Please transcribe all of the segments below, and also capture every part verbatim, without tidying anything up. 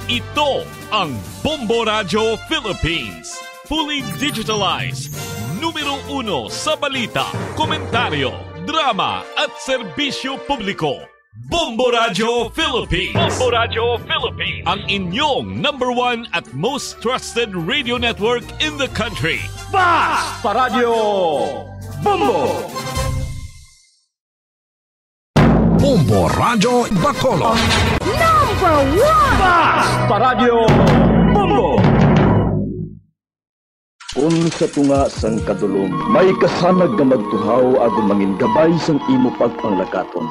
Ito ang Bombo Radyo Philippines. Fully digitalized. Numero uno sa balita, komentaryo, drama, at serbisyo publiko. Bombo Radyo Philippines. Bombo Radyo Philippines. Ang inyong number one at most trusted radio network in the country. Basta Radyo Bombo! Bombo Radyo Bacolod. Number one! Basta Radyo Bombo! Kun sa tunga sang kadulom may kasanag nga magtuhaw agud mangin gabay sang imo pagpanglakaton,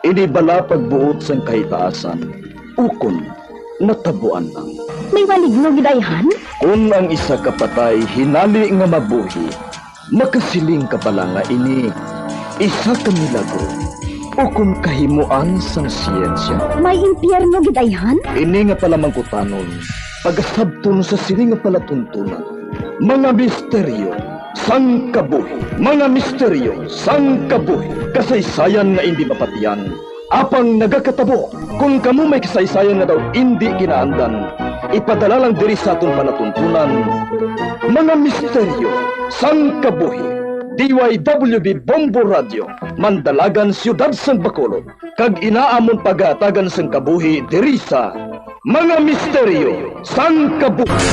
ini bala pagbuot sang kahitaasan, ukon natabuan lang. May maligno gid ayhan? Kun ang isa ka patay hinali nga mabuhi, makasiling ka bala nga ini isa ka milagro ukon kahimoan sang siyensya. May impyerno gid ayhan? Ini nga palamangkutanon pagasabton sa sini nga palatuntunan. Mga misteryo sang kabuhi. Mga misteryo sang kabuhi. Kasaysayan nga indi mapatian, apang nagakatabo. Kon kamo may kasaysayan nga daw indi kinaandan, ipadala lang diri sa aton palatuntunan. Mga misteryo sang kabuhi. D Y W B Bombo Radio, Mandalagan, Siyudad sang Bacolod, kag inaamon pagahatagan sang kabuhi diri sa Mga Misteryo sang Kabuhi.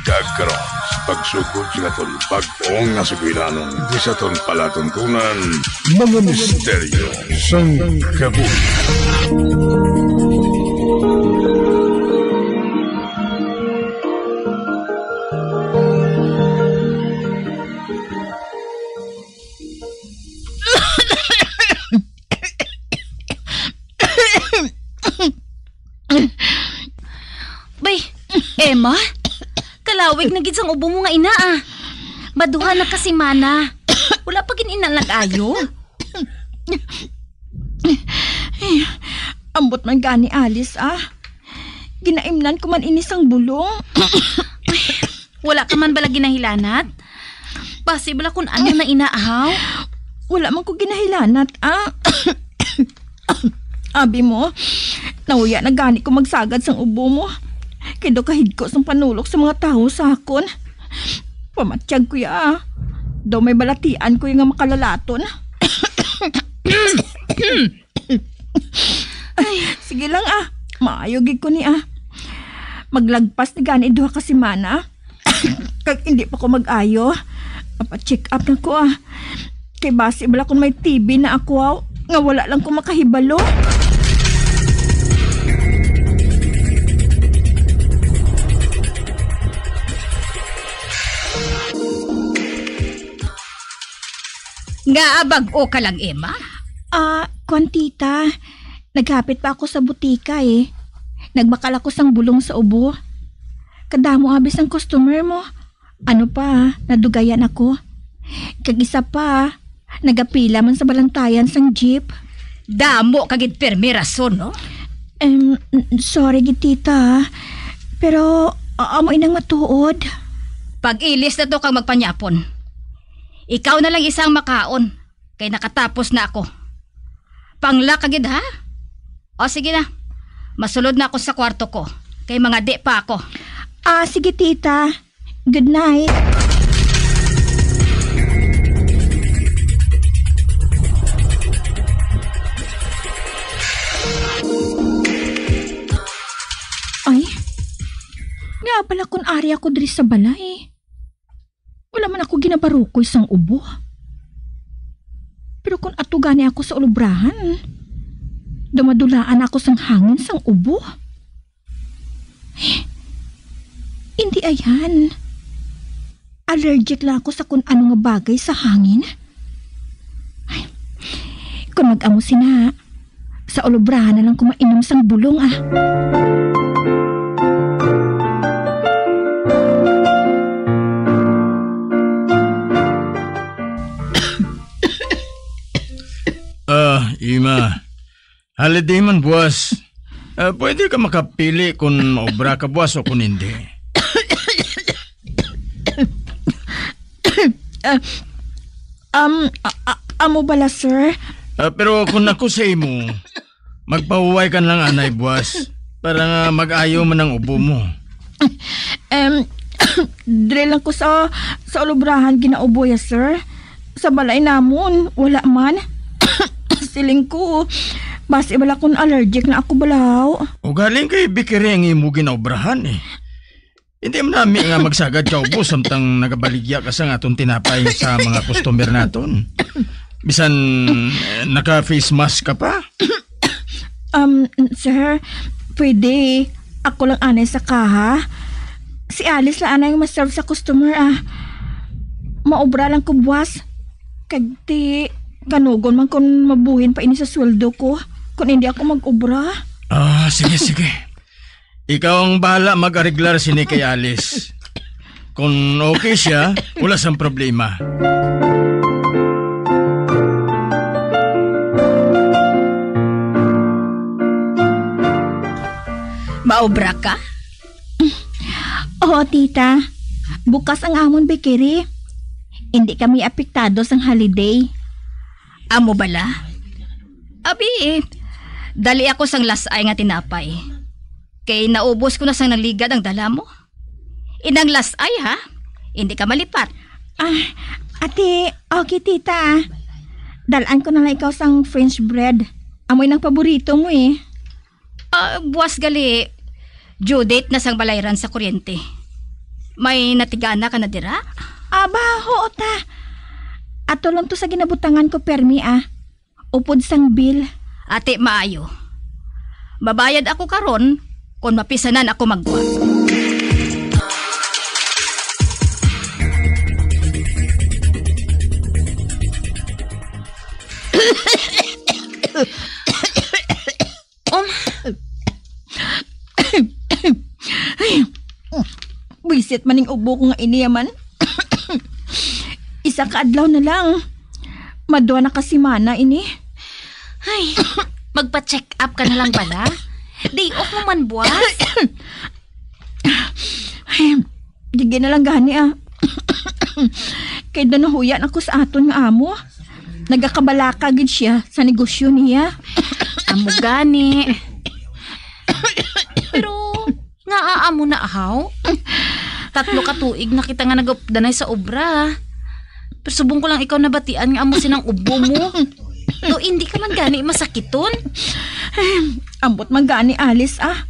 Kag karon, sa pagsugod sing aton bag-o nga sugilanon, di sa aton palatuntunan, mga misteryo sang kabuhi. Bay, Emma, kalawig na gid sang ubo mo nga ina, ah. Maduha na ka simana. Wala pa gid ina nag-ayo. Ay, ambot man gani, Alice, ah. Ginaimnan ko man ini sang bulong. Wala ka man bala ginahilanat? Basi bala kun ano na ina, haw? Wala man ko ginahilanat, ah. Abi mo, nahuya na gani ko magsagad sang ubo mo. Kay daw kahigko sang panulok sa mga tawo sa akon. Pamatyag ko ya, ah. Daw may balatian ko ya nga makalalaton. Ay, sige lang, ah. Maayo gid ko ni, ah. Maglagpas ni gani duha ka semana. Kag hindi pa ko mag-ayo. Mapa-check up na ko, ah. Kay basi bala kung may T B na ako, ah, nga wala lang ko makahibalo. Ngaa bag-o ka lang, Emma? Ah, kwan, tita. Naghapit pa ako sa butika, eh. Nagbakal ako sang bulong sa ubo. Kadamo abi sang customer mo. Ano pa, nadugayan ako. Kag isa pa, nagapila man sa balantayan sang jeep. Damo ka gid pirmi rason, no? Em, n-, sorry gid, tita. Pero, a-, amo inang matuod. Pag-ilis na to kag magpanyapon. Ikaw na lang isa ang makaon, kay nakatapos na ako. Pangla ka gid, ha? O, sige na. Masulod na ako sa kwarto ko, kay mangadi pa ako. Ah, sige, tita. Good night. Ay, nga pala kun ari ako diri sa balay. Wala man ako ginabarukoy sang ubo. Pero kun ato gani ako sa ulubrahan, daw madulaan ako sang hangin sang ubo. Hindi ayan. Allergic lang ako sa kun ano nga bagay sa hangin. Ay, kun mag-amo sina, sa ulubrahan na lang ko mainom sang bulong, ah. Ah, Ima. Holiday man buwas. Ah, pwede ka makapili kung maobra ka buwas o kung hindi. Ah, um, a- a- amo bala, sir? Ah, pero kung ako sa imo, magpahuway ka lang anay buwas para nga mag-ayo man ang ubo mo. Em, diri lang ko sa, sa ulubrahan ginaubo ya, sir. Sa balay namon, wala man. Siling ko, basi bala kun allergic na ako balaw. Ugaling kay bikiri ang imo ginaobrahan eh. Hindi man nami nga magsagad ka ubo samtang nagabaligya ka sa aton tinapay sa mga customer naton. Bisan eh, naka-face mask ka pa. Um, sir, pwede ako lang anay sa kaha? Si Alice lang anay ang ma-serve sa customer, ah. Maobra lang ko buwas. Kag ti, kanugon man kung mabuhin pa ini sa sweldo ko kung hindi ako mag-obra. Ah, sige, sige. Ikaw ang bahala mag-ariglar sini kay Alice. Kung okay siya, wala sang problema. Maobra ka? Oo, tita. Bukas ang amon bakery. Hindi kami apektado sang holiday. Amo bala? Abi, dali ako sang lasay nga tinapay. Kay naubos ko na sang naligad ang dala mo. Inang lasay, ha? Hindi ka malipat. Ah, ate, okay, tita, ah. Dalaan ko na lang ikaw sang French bread. Amoy nang paborito mo, eh. Ah, buwas gali, due date na sang balayran sa kuryente. May natigana ka na dira? Aba, oo ta. Ato lang to sa ginabutangan ko permi, ah. Upod sang bill. Ate, maayo. Mabayad ako karon kon mapisanan ako magwa. Um. Ay, buisit man ning ubo ko nga ini, man. Isa ka adlaw na lang. Madua na ka semana ini. Ay, magpa-check up ka na lang bala. Day off mo man buwas. Ay, sige na lang gani, ah. Kay daw nahuya na ko sa aton nga amo. Nagakabalaka gid siya sa negosyo niya. Amo gani. Pero nga amo na, haw? Tatlo ka tuig na kita nga nagdanay sa obra. Pero subong ko lang ikaw nabatian nga amo sinang ubo mo. Do hindi ka man gani masakiton. Ambot man gani, Alice, ah.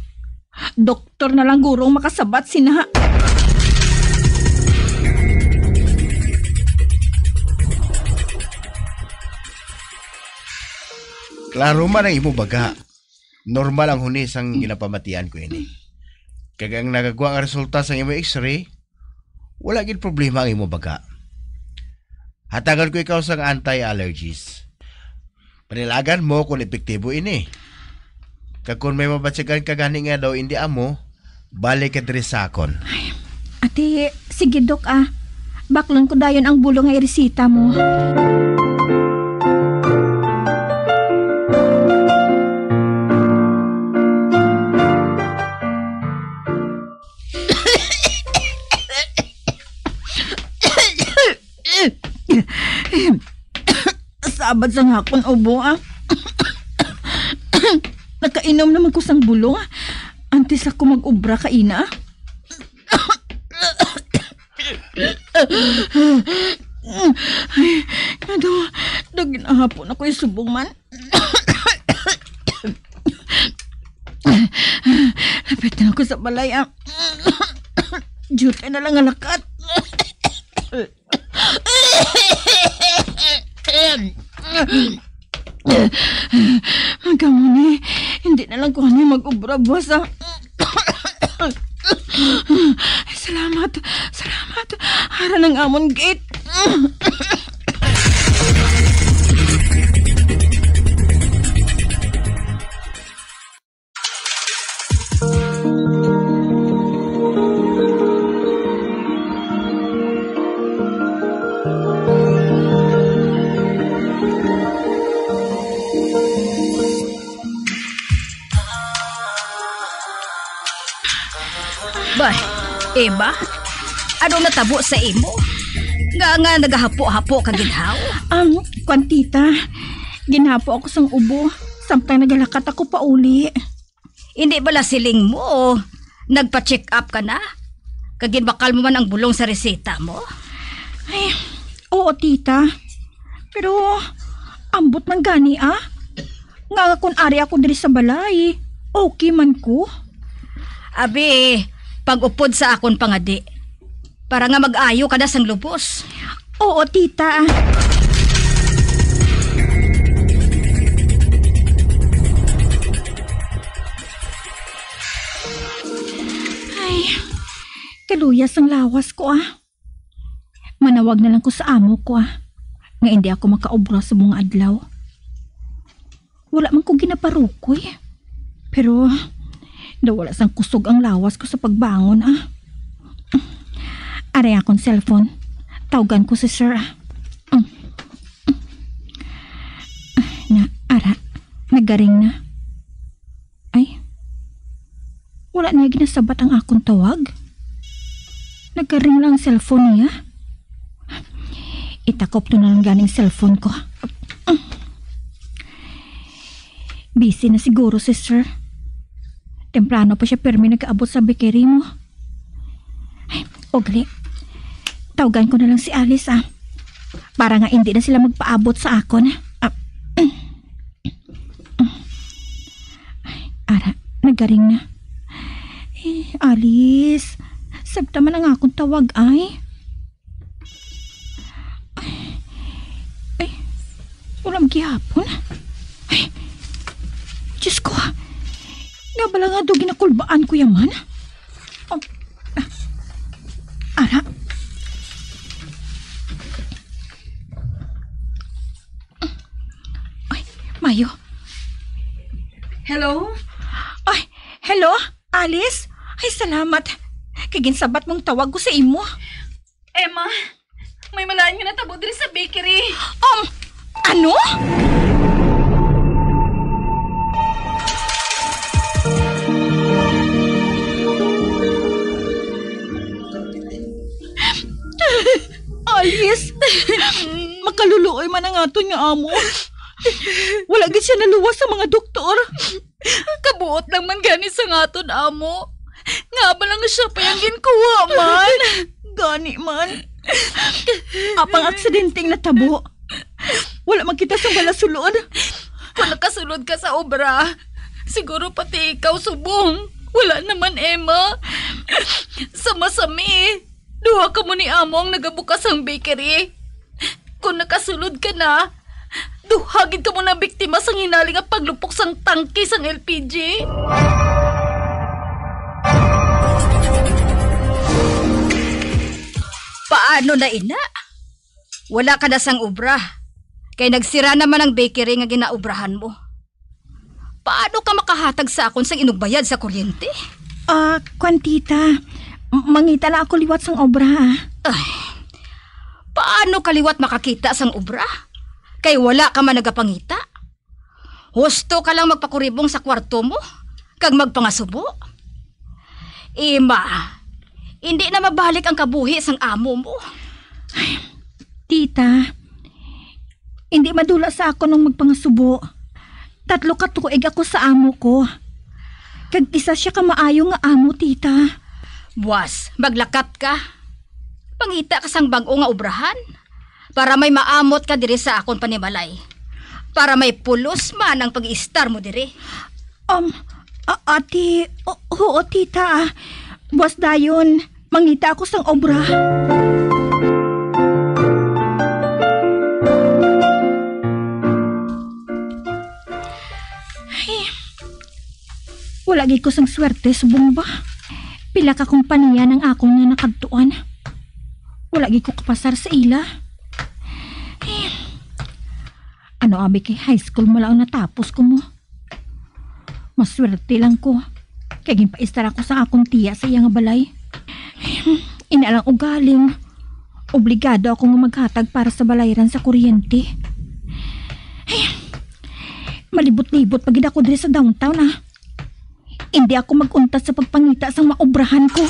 Doktor na lang guro ang makasabat sina. Klaro man ang imo baga. Normal ang huni sang ginapamatian ko ini. Kag ang nagagwa nga resulta sang imo X-ray, wala gid problema ang imo baga. Hatagan ko ikaw sang anti-allergies. Panilagan mo kung epektibo ini. Kag kung may mabatyagan ka gani nga daw indi amo, balik ka diri sa akon. Ay, ate, sige, Dok, ah. Baklon ko dayon ang bulong nga iresita mo. Sabad sa nga akon ubo, ah. Nakainom naman ko sang bulong, ah. Antes ako mag-obra kaina, ah. Ay, nga daw, daw ginahapon ako yung subong man. Lapit na ako sa balay, ah. Duty na lang nga lakat. Ang kamo ni, hindi na lang ko ani mag-obra buwas, ah. Salamat, salamat. Ara ng amon gate. Ay, Emma, ano natabo sa imo? Nga, nga nagahapo-hapo ka ginhaw? Um, kwan, tita, ginhapo ako sang ubo, samtang nagalakat ako pauli. Hindi bala siling mo, nagpa-check up ka na? Kag ginbakal mo man ang bulong sa reseta mo? Ay, oo, tita. Pero, ambot man gani, ah. Nga nga kun ari ako diri sa balay, okay man ko. Abi, pag-upod sa akon pangadi, para nga mag-ayo ka na sang lubos. Oo, tita. Ay, kaluyas ang lawas ko, ah. Manawag na lang ko sa amo ko, ah, nga hindi ako makaobra sa mga adlaw. Wala man ko ginaparukoy. Pero, nawala sang kusog ang lawas ko sa pagbangon, ah. Aray akong cellphone. Tawgan ko si sir, ah. Mm. Na, ara. Nagaring na. Ay, wala niya ginasabat ang akon tawag. Nagaring lang ang cellphone niya. Itakop to na lang ganing cellphone ko. Busy na siguro si sir. Temprano pa siya pirmi nag-aabot sa bakery mo. Ay, o gali. Tawgan ko na lang si Alice, ah. Para nga hindi na sila magpaabot sa akon. Ah, ay, ara, nagaring na. Eh, Alice, sabta man ang akong tawag, ay. Ay, wala man gihapon. Ay, Diyos ko, nga bala nga daw ginakulbaan ko yaman. Oh, ah, ara. Ay, Mayo. Hello? Ay, hello, Alice? Ay, salamat. Kay ginsabat mong tawag ko sa imo. Emma, may malain nga natabo diri sa bakery. Um, ano? Alice, makaluluoy man ang aton nga amo. Wala gid siya naluwas sa mga doktor. Kabuot lang man gani sa nga aton amo. Nga ba lang siya pa yung ginkuha man? Gani man. Apang aksidenteng natabo. Wala man kita sa bala sulod. Kung nakasulod ka sa obra, siguro pati ikaw subong. Wala naman, Emma. Sama-sami. Duha kamo ni amo ang nagabukas sang bakery. Kung nakasulod ka na, duha gid kamo na biktima sang hinali nga paglupok sang tangke sang L P G. Paano na ina? Wala ka na sang obra, kay nagsira naman ang bakery nga ginaobrahan mo. Paano ka makahatag sa akon sang inugbayad sa kuryente? Ah, kwan, tita. M-, mangita na ako liwat sang obra, ah. Ay, paano ka liwat makakita sang obra? Kay wala ka man nagapangita. Husto ka lang magpakuribong sa kwarto mo kag magpangasubo. Ima, hindi na mabalik ang kabuhi sang amo mo. Ay, tita, hindi madula sa akon ang magpangasubo. Tatlo ka tuig ako sa amo ko. Kag isa siya ka maayo nga amo, tita. Buwas, maglakat ka. Pangita ka sang bag-o nga obrahan para may maamot ka diri sa akon panimalay. Para may pulos man ang pag-iistar mo diri. Um, a-, ate, o-, oo, tita. Buwas dayon, mangita ako sang obra. Ay, wala gid ko sang swerte subong ba. Pila ka kompanya nang akon nga nakadtuan. Wala gid ko kapasar sa ila. Eh, ano abi kay high school mo lang natapos ko mo. Maswerte lang ko. Kay ginpaistar ako sa akong tiya sa iya nga balay. Ina lang ugaling, obligado ako nga maghatag para sa balayran sa kuryente. Ay, malibot-libot pa gid ako diri sa downtown, ah. Hindi ako mag-untat sa pagpangita sang maobrahan ko.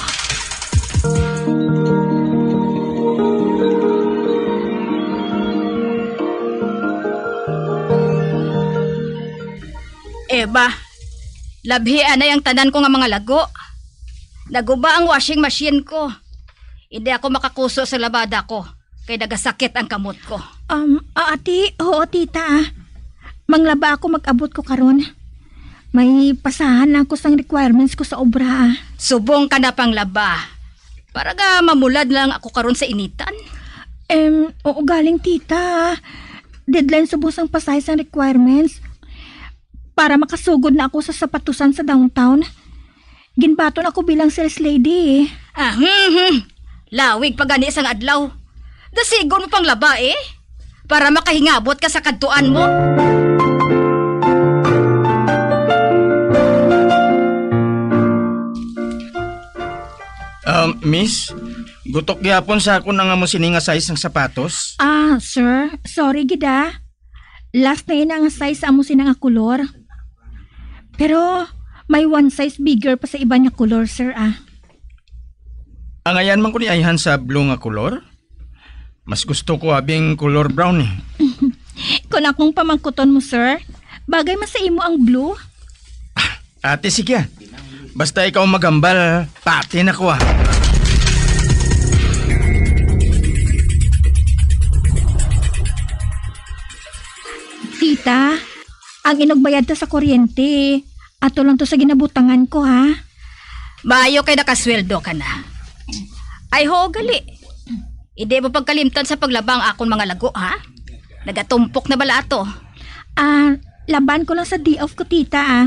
Eba, labhi anay ang tanan ko nga mga lago. Naguba ang washing machine ko. Hindi ako makakuso sa labada ko, kay nagasakit ang kamot ko. Um, ah, ati, oo, tita, ah. Manglaba ako, mag-abot ko karon. May pasahan na ako sang requirements ko sa obra, ah. Subong ka na panglaba. Para ga mamulad lang ako karon sa initan. Em, oo, galing, tita, ah. Deadline subong sang pasahe sang requirements para makasugod na ako sa sapatusan sa downtown. Ginbaton ako bilang sales lady, eh. Ah, hmm, hmm. Lawig pa gani sang adlaw. Dasigon mo pang laba, eh. Para makahingabot ka sa kadtuan mo. Um, miss, gutok gyapon sa akon ang amo sini nga size sang sapatos. Ah, sir, sorry gid, ah. Last na ina nga size sa amo sina nga kolor. Pero may one size bigger pa sa iban nga kolor, sir, ah. Angayan man ko ni ayhan sa blue nga kolor. Mas gusto ko abing kolor brown, eh. Kung akong pamangkuton mo, sir, bagay man sa imo ang blue? Ate, sige, ah. Basta ikaw magambal, pati na ko, ah. Tita, ang inugbayad ta sa kuryente, ato lang to sa ginabutangan ko, ha? Maayo kay nakasweldo ka na. Ay, ho, gali. Hindi mo pagkalimtan sa paglaba ang akon mga lago, ha? Nagatumpok na bala ato. Ah, laban ko lang sa day off ko, tita, ah.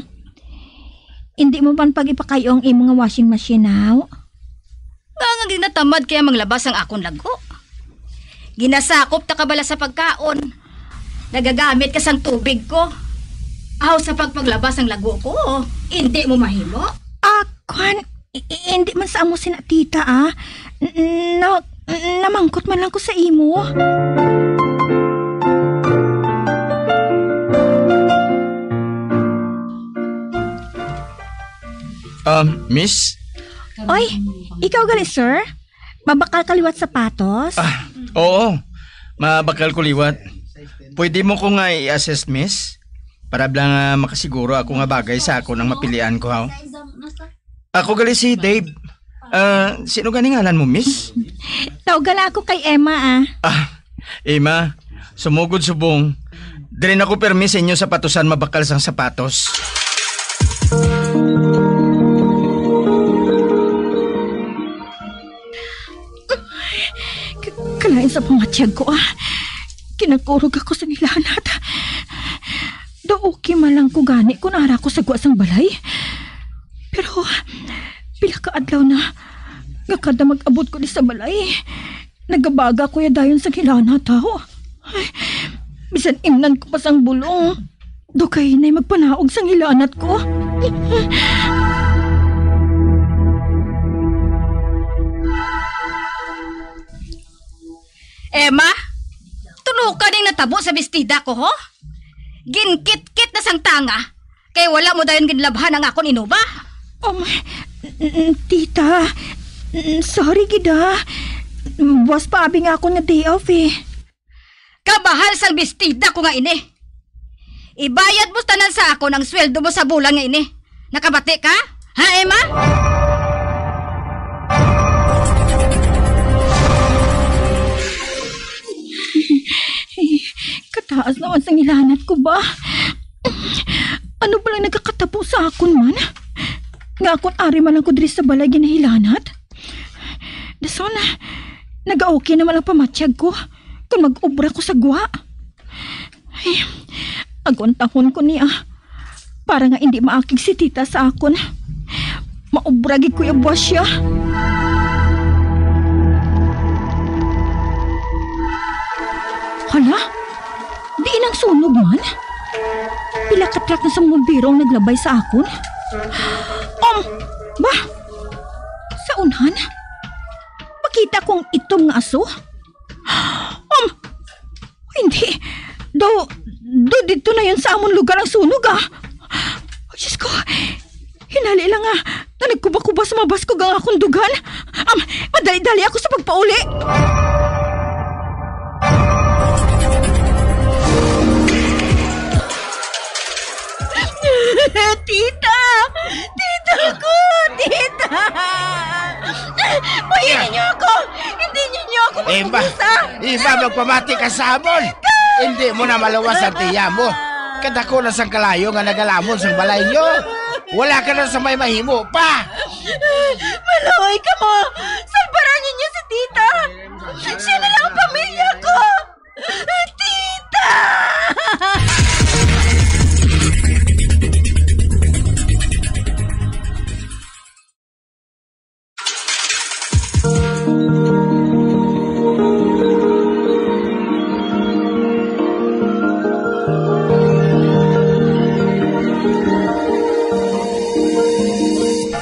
Hindi mo man pag ipakayo ang imo nga washing machine, haw? Nga nga ginatamad kaya manglaba sang akon lago? Ginasakop ta ka bala sa pagkaon? Nagagamit ka sang tubig ko? Aw, sa pagpaglaba sang lago ko, hindi mo mahimo? Ah, kwan, i- i- hindi man sa amo sina tita, ah. N- na, namangkot man lang ko sa imo. Um, miss? Oy, ikaw gali, sir? Mabakal ka liwat sapatos? Ah, oo. Mabakal ko liwat. Pwede mo ko nga i-assist, miss? Para lang, ah, makasiguro ako nga bagay sa akon ang mapilian ko, haw? Ako gali si Dave. Ah, sino gani ngalan mo, miss? Tawga lang ako kay Emma, ah. Ah, Emma, sumugod subong. Diri na ko permi sa inyo sapatusan mabakal sang sapatos. K- kalain sa pangatyag ko, ah. Kinakurog ako sa nilanat. Daw okay man lang ko gani kung ara ko sa gwa sang balay. Pero pila ka adlaw na nga kada mag-abot ko di sa balay, nagabaga ko ya dayon sa nilanat, haw. Ay, bisan imnan ko pa sang bulong, dugay na'y magpanaog sang hilanat ko. Emma, tulo ka ning natabo sa bestida ko, ho? Ginkitkit na sang tanga, kay wala mo dayon ginlabhan ang akon inuba. Um, n- n- tita, n- sorry gid, ah. Buwas pa abi nga akon nga day off, eh. Kabahal sang bestida ko nga ini. Ibayad mo tanan sa akon ang sweldo mo sa bulan nga ini. Nakabati ka? Ha, Emma? Kataas naman sang hilanat ko ba? Ano ba lang nagakatabo sa akon man? Nga akon ari man lang ko diri sa balay ginahilanat? Dason, naga-okay naman ang pamatyag ko kung mag-obra ko sa gwa. Ay, agwantahon ko niya para nga hindi maakig si tita sa akon. Maobra gid ko ya buwas siya. Hala? Diin ang sunog man? Pila ka truck na sa mga bumbero ang naglabay sa akon? Um, ba? Sa unahan? Makita ko ang itom nga aso? Um, hindi. Do, do dito na yun sa amon lugar ang sunog, ah. Oh, Diyos ko, hinali lang, ah, na nagkuba-kuba sa mabaskog ang akong dugan. Am, madali-dali ako sa pagpauli. Tita! Tita ko! Tita! Buhaton ninyo ako! Hindi ninyo ako Iba, mabugisa! Iba, magpamati ka sa amon! Hindi mo na maluwas ang tiya mo! Kadako na sang kalayo nga nagalamon sang balay nyo! Wala ka na sa may mahimo pa! Maluoy kamo! Salbaran ninyo si Tita! Siya na lang ang pamilya ko! Tita!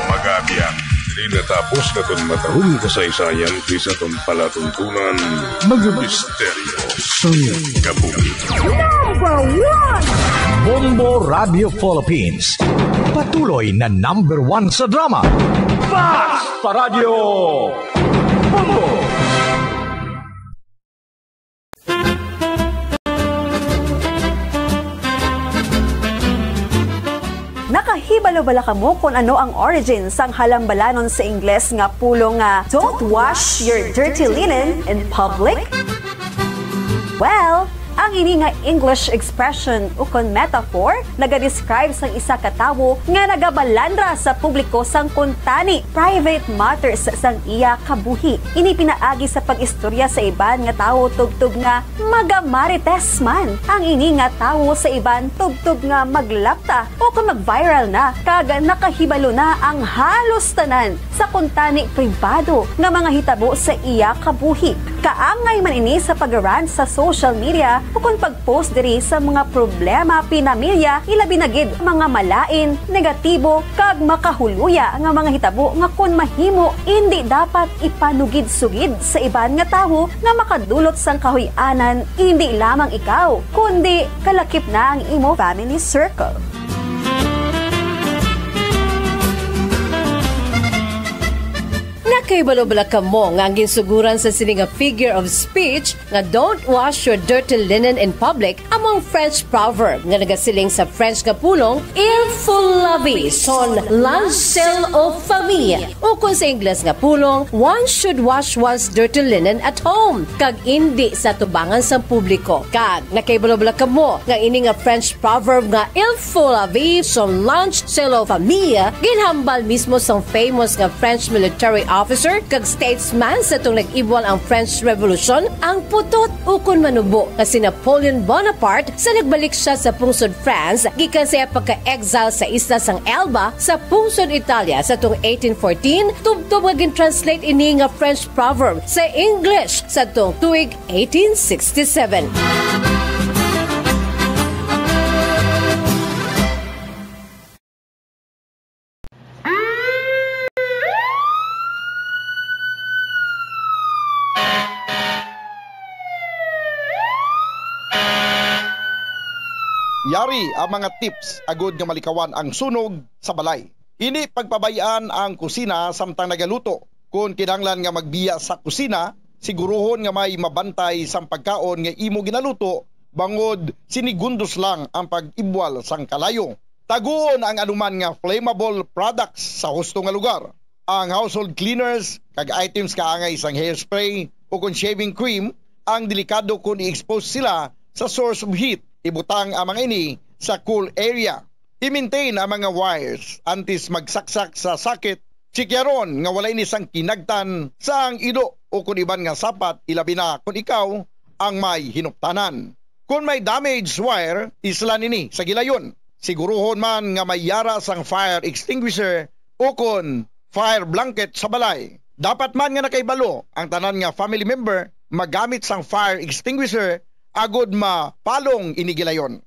Mag-abyan, diri natapos naton matahom kasaysayan kay sa aton palatuntunan, mga misteryo sang kabuhi. Number one! Bombo Radio Philippines, patuloy na number one sa drama. Basta Radio Bombo! Nakahibalo bala kamo kon ano ang origin sang halambalanon sa Ingles nga pulong nga "Don't wash your dirty linen in public"? Well, ang ini nga English expression ukon metaphor nagadescribe sang isa ka tawo nga nagabalandra sa publiko sang kuntani, private matters, sang iya kabuhi. Ini pinaagi sa pag-istorya sa iban nga tawo tubtob nga magamarites man ang ini nga tawo sa iban tubtob nga maglapta o kon mag-viral na kag nakahibalo na ang halos tanan sa kuntani pribado nga mga hitabo sa iya kabuhi. Kaangay man ini sa pag-rant sa social media ukon pag-post diri sa mga problema pinamilya, ilabi na gid mga malain, negatibo, kag makahuluya nga mga hitabo nga kon mahimo, indi dapat ipanugid-sugid sa iban nga tawo nga makadulot sang kahuy-anan indi lamang ikaw, kundi kalakip na ang imo family circle. Nakahibalo bala kamo nga ang ginsugoran sa sini nga figure of speech nga "Don't wash your dirty linen in public" amo ang French proverb nga nagasiling sa French nga pulong, "Il faut laver son linge sale aux femmes," ukon sa Ingles nga pulong, "One should wash one's dirty linen at home," kag indi sa atubangan sang publiko. Kag nakahibalo bala kamo nga ini nga French proverb nga "Il faut laver son linge sale aux femmes" ginhambal mismo sang famous nga French military officer kag statesman sa atong nag-ibwal ang French Revolution, ang putot ukon manubo nga si Napoleon Bonaparte, sa nagbalik sia sa pungsod France gikan sa iya pagka-exile sa isla sang Elba sa pungsod Italia sa tuong eighteen fourteen, tubtob nga gin-translate ini nga French proverb sa English sa tuong tuig eighteen sixty-seven. Yari ang mga tips agud nga malikawan ang sunog sa balay. Indi pagpabay-an ang kusina samtang nagaluto. Kon kinahanglan nga magbiya sa kusina, siguruhon nga may mabantay sang pagkaon nga imo ginaluto, bangod sinigundos lang ang pag-ibwal sang kalayo. Taguon ang anuman nga flammable products sa husto nga lugar. Ang household cleaners kag items kaangay sang hairspray ukon shaving cream ang delikado kon i-expose sila sa source of heat. Ibutang ang mga ini sa cool area. I-maintain ang mga wires antes magsaksak sa socket. Tsikyaron nga wala ini sang kinagtan sa ang ido ukon iban nga sapat, ilabi na kon ikaw ang may hinuptanan. Kon may damaged wire, islan ini sa gilayon. Siguruhon man nga may yara sang fire extinguisher ukon fire blanket sa balay. Dapat man nga nakahibalo ang tanan nga family member magamit sang fire extinguisher agud mapalong ini gilayon.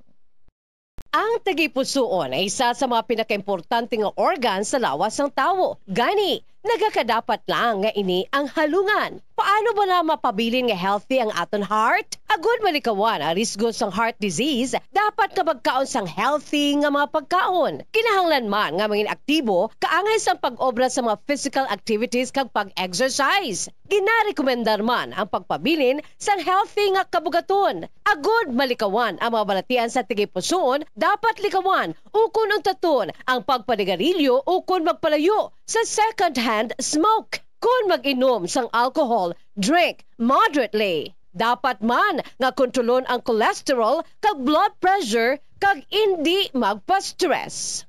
Ang tagipusoon ay isa sa mga pinakaimportante nga organ sa lawas sang tawo. Gani, nagakadapat lang nga ini ang halungan. Paano bala mapabilin nga healthy ang aton heart? Agud malikawan ang risgo sang heart disease, dapat nga magkaon sang healthy nga mga pagkaon. Kinahanglan man nga mangin aktibo kaangay sang pag-obra sa mga physical activities kag pag-exercise. Ginarekomendar man ang pagpabilin sang healthy nga kabugaton. Agud malikawan ang mga balatian sa tagipusoon, dapat likawan ukon untaton ang pagpanigarilyo ukon magpalayo sa second-hand smoke. Kon mag-inom sang alcohol, drink moderately. Dapat man nga kontrolon ang cholesterol kag blood pressure kag indi magpa-stress.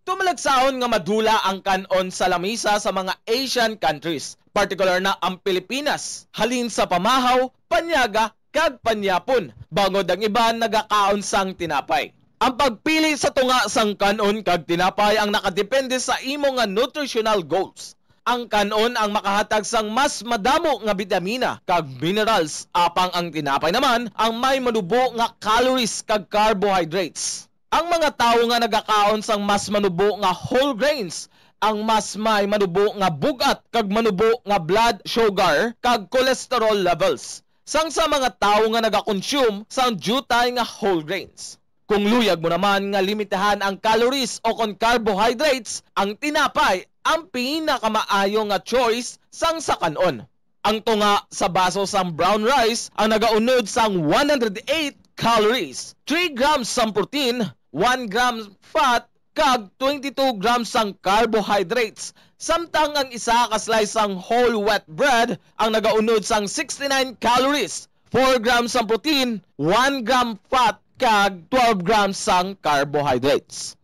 Tumalagsahon nga madula ang kan-on sa lamisa sa mga Asian countries, partikular na ang Pilipinas, halin sa pamahaw, panyaga, kag panyapon, bangod ang iban nagakaon sang tinapay. Ang pagpili sa tunga sang kan-on kag tinapay ang nakadepende sa imo nga nutritional goals. Ang kan-on ang makahatag sang mas madamo nga bitamina kag minerals, apang ang tinapay naman ang may manubo nga calories kag carbohydrates. Ang mga tawo nga nagakaon sang mas manubo nga whole grains ang mas may manubo nga bug-at kag manubo nga blood sugar kag cholesterol levels sang sa mga tawo nga nagakonsume sang diutay nga whole grains. Kung luyag mo naman nga limitahan ang calories o kon carbohydrates, ang tinapay ang pinakamaayo nga choice sang sa kan-on. Ang tunga sa baso sang brown rice ang nagaunod sang one hundred eight calories, three grams sang protein, one gram fat, kag twenty-two grams sang carbohydrates, samtang ang isa ka slice sang whole wheat bread ang nagaunod sang sixty-nine calories, four grams sang protein, one gram fat, kag twelve grams sang carbohydrates.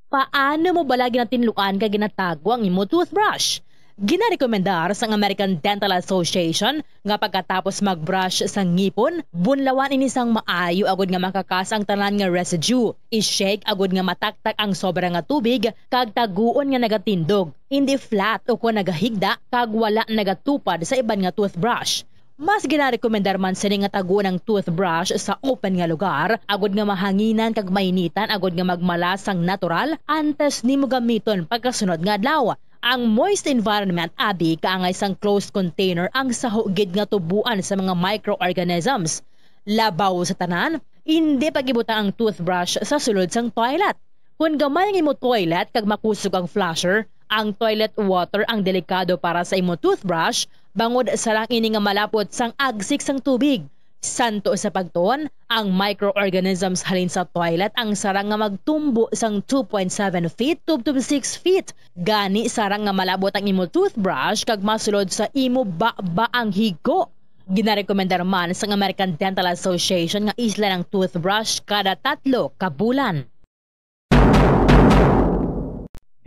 Paano mo bala ginatinluan kag ginatago ang imo toothbrush? Ginarekomendar sang American Dental Association nga pagkatapos mag-brush sa ngipon, bunlawan ini sang maayo agud nga makakas ang tanan nga residue. I-shake agud nga mataktak ang sobra nga tubig kag taguon nga nagatindog, indi flat ukon nagahigda kag wala nagatupad sa iban nga toothbrush. Mas ginarekomendar man sini nga taguon ang toothbrush sa open nga lugar, agud nga mahanginan kag mainitan agud nga magmala sang natural antes nimo gamiton pagkasunod nga adlaw. Ang moist environment abi kaangay sang closed container ang saho gid nga tuboan sa mga microorganisms. Labaw sa tanan, indi pag-ibutang ang toothbrush sa sulod sang toilet. Kon gamay ang imo toilet kag makusog ang flusher, ang toilet water ang delikado para sa imo toothbrush, bangod sarang ini nga malapot sang agsik sang tubig. Santo sa pagtuon, ang microorganisms halin sa toilet ang sarang nga magtumbo sang two point seven feet tubtob six feet. Gani, sarang nga malabot ang imo toothbrush kag masulod sa imo baba ang higo. Ginarekomendar man sang American Dental Association nga islan ang toothbrush kada tatlo ka bulan.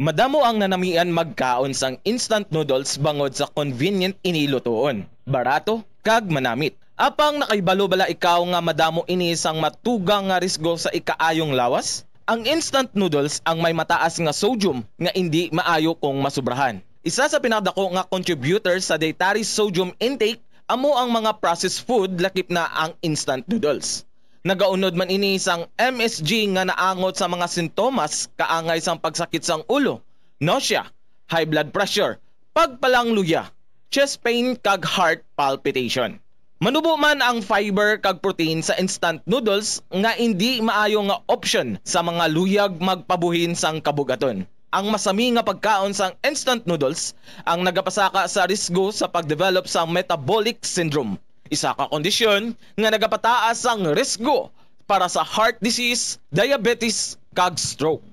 Madamo ang nanamian magkaon sang instant noodles bangod sa convenient ini lutoon, barato, kag manamit. Apang nakahibalo bala ikaw nga madamo ini sang matugang nga risgo sa ikaayong lawas? Ang instant noodles ang may mataas nga sodium nga indi maayo kung masubrahan. Isa sa pinakadako nga contributor sa dietary sodium intake amo ang mga processed food, lakip na ang instant noodles. Nagaunod man ini sang M S G nga naangot sa mga sintomas kaangay sang pagsakit sang ulo, nausea, high blood pressure, pagpalangluya, chest pain, kag heart palpitation. Manubo man ang fiber kag protein sa instant noodles nga indi maayo nga option sa mga luyag magpabuhin sang kabugaton. Ang masami nga pagkaon sang instant noodles ang nagapasaka sa risgo sa pagdevelop sa metabolic syndrome, isa ka kondisyon nga nagapataas sang risgo para sa heart disease, diabetes, kag stroke.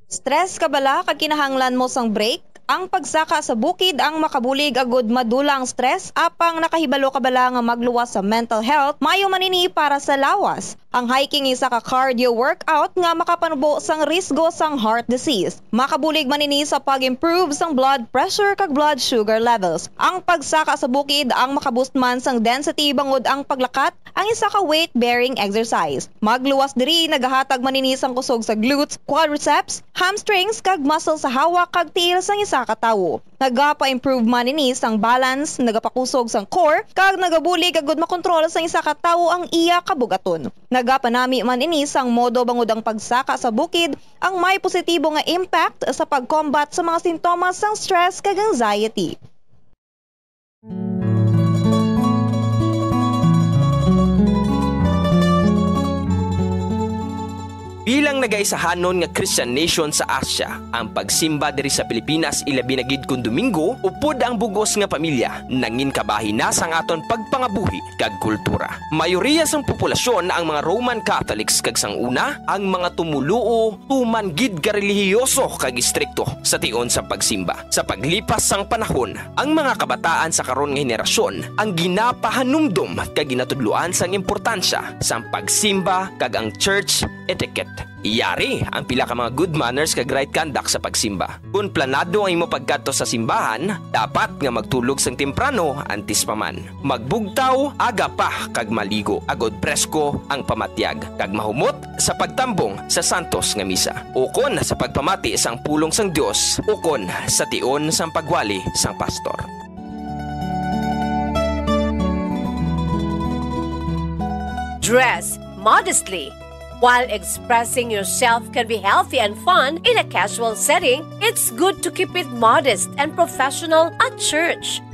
Stress ka bala kag kinahanglan mo sang break? Ang pagsaka sa bukid ang makabulig agud madula ang stress, apang nakahibalo ka bala nga magluwas sa mental health, maayo man ini para sa lawas. Ang hiking isa ka cardio workout nga makapanubo sang risgo sang heart disease. Makabulig man ini sa pag-improve sang blood pressure kag blood sugar levels. Ang pagsaka sa bukid ang makaboost man sang density bangod ang paglakat ang isa ka weight-bearing exercise. Magluwas diri nagahatag man ini sang kusog sa glutes, quadriceps, hamstrings, kag muscle sa hawak kag tiil sang isa ka tawo. Nagapa-improve man ini sang balance, nagapakusog sang core, kag nagabulig agud makontrol sang isa ka tawo ang iya kabugaton. Nagapanami man ini sang modo bangod ang pagsaka sa bukid ang may positibo nga impact sa pag-combat sa mga sintomas sang stress kag anxiety. Bilang nagaisahanon nga Christian nation sa Asia, ang pagsimba diri sa Pilipinas, ilabi na gid kon Domingo, upod ang bug-os nga pamilya, nangin kabahin na sang aton pagpangabuhi kag kultura. Mayoriya sang populasyon ang mga Roman Catholics, kag sang una, ang mga tumoluo tuman gid ka relihiyoso kag istrikto sa tion sang pagsimba. Sa paglipas sang panahon, ang mga kabataan sa karon nga henerasyon ang ginapahanumdom kag ginatudloan sang importansya sang pagsimba kag ang church etiquette. Yari ang pila ka mga good manners kag right conduct sa pagsimba. Kon planado ang imo pagkadto sa simbahan, dapat nga magtulog sang temprano antes pa man. Magbugtaw aga pa kag maligo, agod presko ang pamatyag, kag mahumot sa pagtambong sa santos nga misa, ukon sa pagpamati sang pulong sang Dios, ukon sa tion sang pagwali sang pastor. Dress modestly. While expressing yourself can be healthy and fun in a casual setting, it's good to keep it modest and professional at church.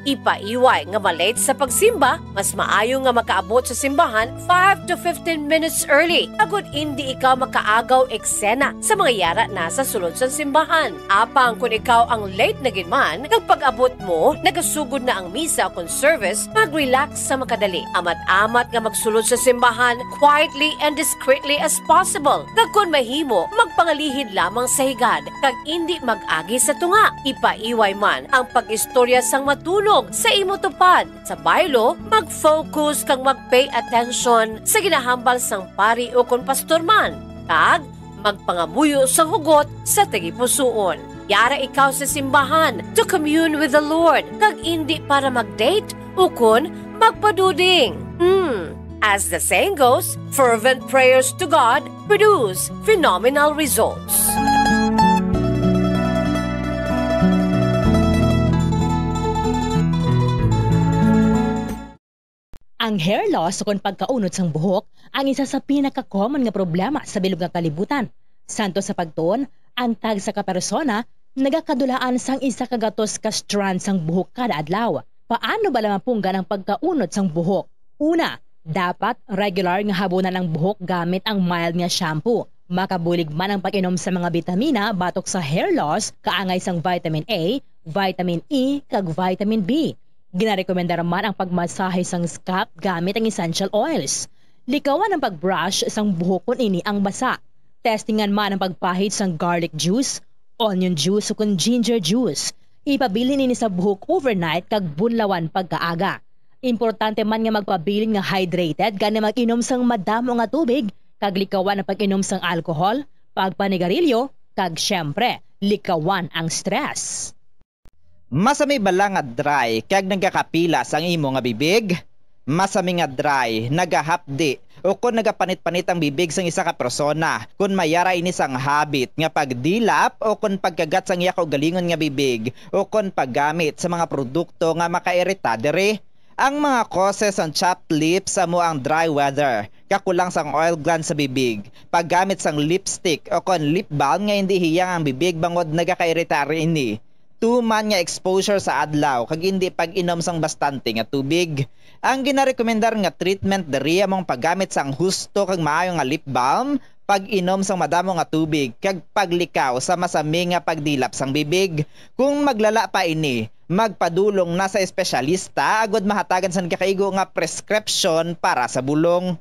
Ipaiway nga ma-late sa pagsimba, mas maayo nga makaabot sa simbahan five to fifteen minutes early, agod indi ikaw makaagaw eksena sa mga yara na sa sulod sang simbahan. Apang kon ikaw ang late na gid man, kag pag-abot mo, nagasugod na ang misa kon service, mag-relax sa makadali. Amat-amat nga magsulod sa simbahan quietly and discreetly as possible. Kag kon mahimo, magpangalihid lamang sa higad, kag indi mag-agi sa tunga. Ipaiway man ang pag-istorya sang matunog sa imo tupad. Sa baylo, mag-focus kag mag-pay attention sa ginahambal sang pari ukon pastor man, kag magpangamuyo sang hugot sa tagipusoon. Yara ikaw sa simbahan to commune with the Lord, kag indi para mag-date ukon magpaduding. Hmm. As the saying goes, fervent prayers to God produce phenomenal results. Ang hair loss ukon pagkaunod sang buhok ang isa sa pinaka-common nga problema sa bilog nga kalibutan. Santo sa pagtuon, ang tagsa ka persona nagakadulaan sang isa ka gatos ka strand sang buhok kada adlaw. Paano bala mapunggan ang pagkaunod sang buhok? Una, dapat regular nga habunan ang buhok gamit ang mild nga shampoo. Makabulig man ang pag-inom sa mga bitamina batok sa hair loss, kaangay sang vitamin A, vitamin E, kag vitamin B. Ginarekomendar man ang pagmasahe sang scalp gamit ang essential oils. Likawan ang pag-brush sang buhok kon ini ang basa. Testingan man ang pagpahid sang garlic juice, onion juice, o kon ginger juice. Ipabilin ini sa buhok overnight kag bunlawan pagkaaga. Importante man nga magpabilin nga hydrated, gani mag-inom sang madamo nga tubig, kag likawan ang pag-inom sang alcohol, pagpanigarilyo, kag, siyempre, likawan ang stress. Masami bala nga dry kag nagakapilas ang imo nga bibig? Masami nga dry, nagahapdi, o kon nagapanit-panit ang bibig sang isa ka persona, kon may ara ini sang habit nga pagdilap o kon pagkagat sang iya kaugalingon nga bibig, o kon paggamit sa mga produkto nga makairita diri. Ang mga causes sang chapped lips amo ang dry weather, kakulang sang oil glands sa bibig, paggamit sang lipstick o kon lip balm nga indi hiyang ang bibig bangod nagakairita ini, tuman nga exposure sa adlaw kag indi pag-inom sang bastante nga tubig. Ang ginarekomendar nga treatment diri amo ang paggamit sang husto kag maayo nga lip balm, pag-inom sang madamo nga tubig, kag paglikaw sa masami nga pagdilap sang bibig. Kung maglala pa ini, magpadulong na sa espesyalista agud mahatagan sang nagakaigo nga prescription para sa bulong.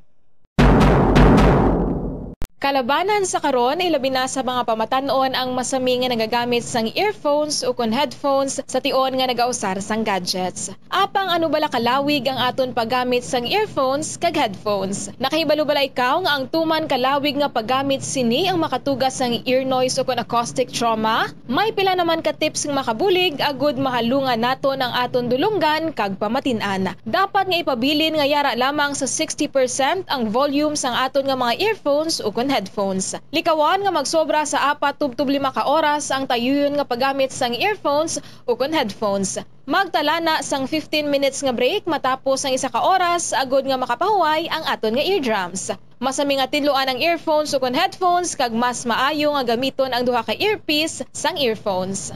Kalabanan sa karon, ilabi na sa mga pamatan-on ang masami nga nagagamit sang earphones ukon headphones sa tion nga nagausar sang gadgets. Apang ano bala kalawig ang aton paggamit sang earphones kag headphones? Nakahibalo bala ikaw nga ang tuman kalawig nga paggamit sini ang makatuga sang ear noise ukon acoustic trauma? May pila naman ka tips nga makabulig agud mahalungan naton ang aton dulonggan kag pamatin-an. Dapat nga ipabilin nga yara lamang sa sixty percent ang volume sang aton nga mga earphones ukon headphones. Likawan nga magsobra sa apat tubtob lima ka oras ang tayuyon nga paggamit sang earphones ukon headphones. Magtala na sang fifteen minutes nga break matapos ang isa ka oras agud nga makapahuway ang aton nga eardrums. Masami nga tinluan ang earphones ukon headphones, kag mas maayo nga gamiton ang duha ka earpiece sang earphones.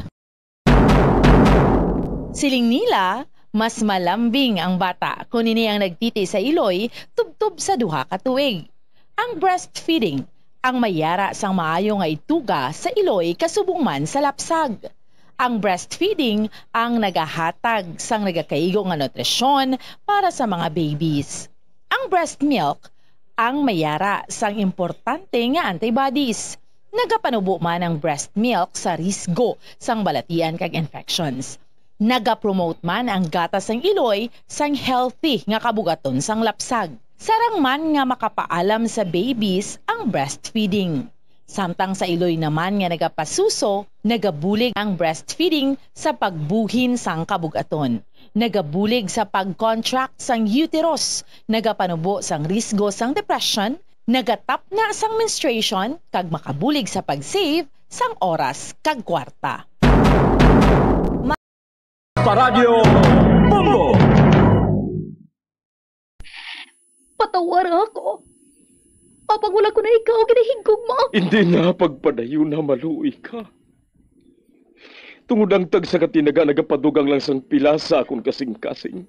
Siling nila, mas malambing ang bata kon ini ang nagtiti sa iloy tubtob sa duha ka tuig. Ang breastfeeding ang may yara sang maayo nga ituga sa iloy kasubong man sa lapsag. Ang breastfeeding ang nagahatag sang nagakaigo nga nutrisyon para sa mga babies. Ang breast milk ang may yara sang importante nga antibodies. Nagapanubo man ang breast milk sa risgo sang balatian kag infections. Nagapromote man ang gatas sang iloy sang healthy nga kabugaton sang lapsag. Sarang man nga makapaalam sa babies ang breastfeeding. Samtang sa iloy naman nga nagapasuso, nagabulig ang breastfeeding sa pagbuhin sang kabugaton. Nagabulig sa pag-contract sang uterus, nagapanubo sang risgo sang depression, nagatapna sang menstruation, kag makabulig sa pag-save sang oras kag kwarta. Paradyo Bombo! Patawara ako. Apang wala ko na ikaw ginahigugma. Hindi na pagpadayon na maluoy ka. Tungod ang tagsa ka tinaga nagapadugang lang sang pila sa akon kasing-kasing.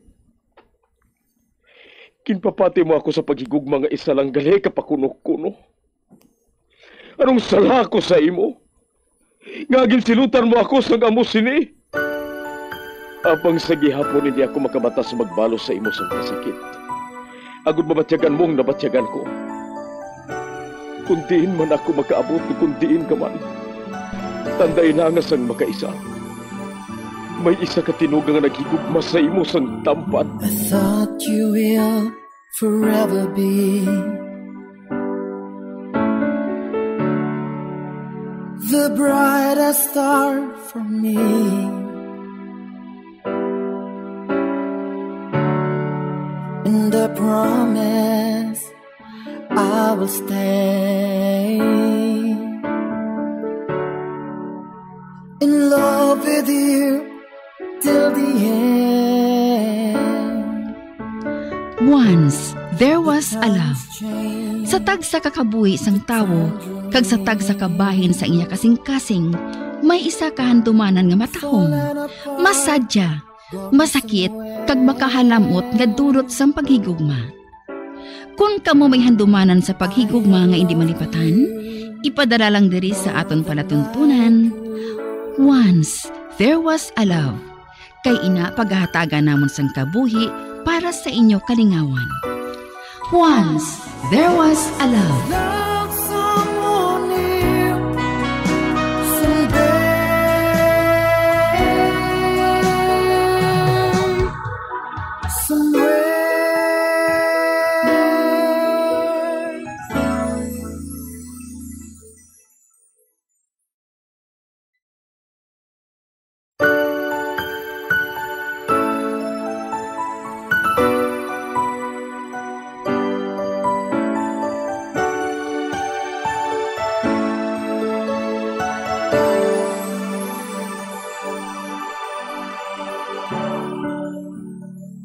Ginpapati mo ako sa paghigugma nga isa lang gali ka pakuno-kuno. Anong sala ko sa imo? Nga ginsilutan mo ako sang amo sini? Apang sa gihapon hindi ako makabatas magbalos sa imo sang kasakit, agod mabatyagan mo ang nabatyagan ko. Kung diin man ako makaabot, kung diin ka man, tandai na nga sang makaisa, may isa ka tinuga nga naghigugma sa imo sang tampad. I thought you will forever be the brightest star for me. And I promise I will stay in love with you till the end. Once, there was a love. Sa tagsa ka kabuhi sang tawo, kag sa tagsa ka bahin sang iya kasing-kasing, may isa ka handumanan nga matahom, masadya, masakit, kag makahalamot nga dulot sang paghigugma. Kon kamo may handumanan sa paghigugma nga indi malipatan, ipadala lang diri sa aton palatuntunan, Once There Was a Love. Kay ina pagahatagan namon sang kabuhi para sa inyo kalingawan. Once There Was a Love. Love someone new someday. Somewhere.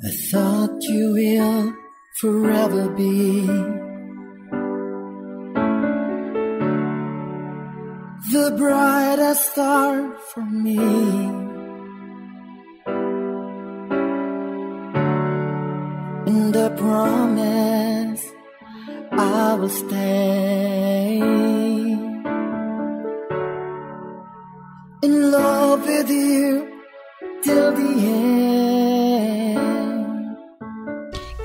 I thought you will forever be the brightest star for me. And I promise I will stay in love with you till the end.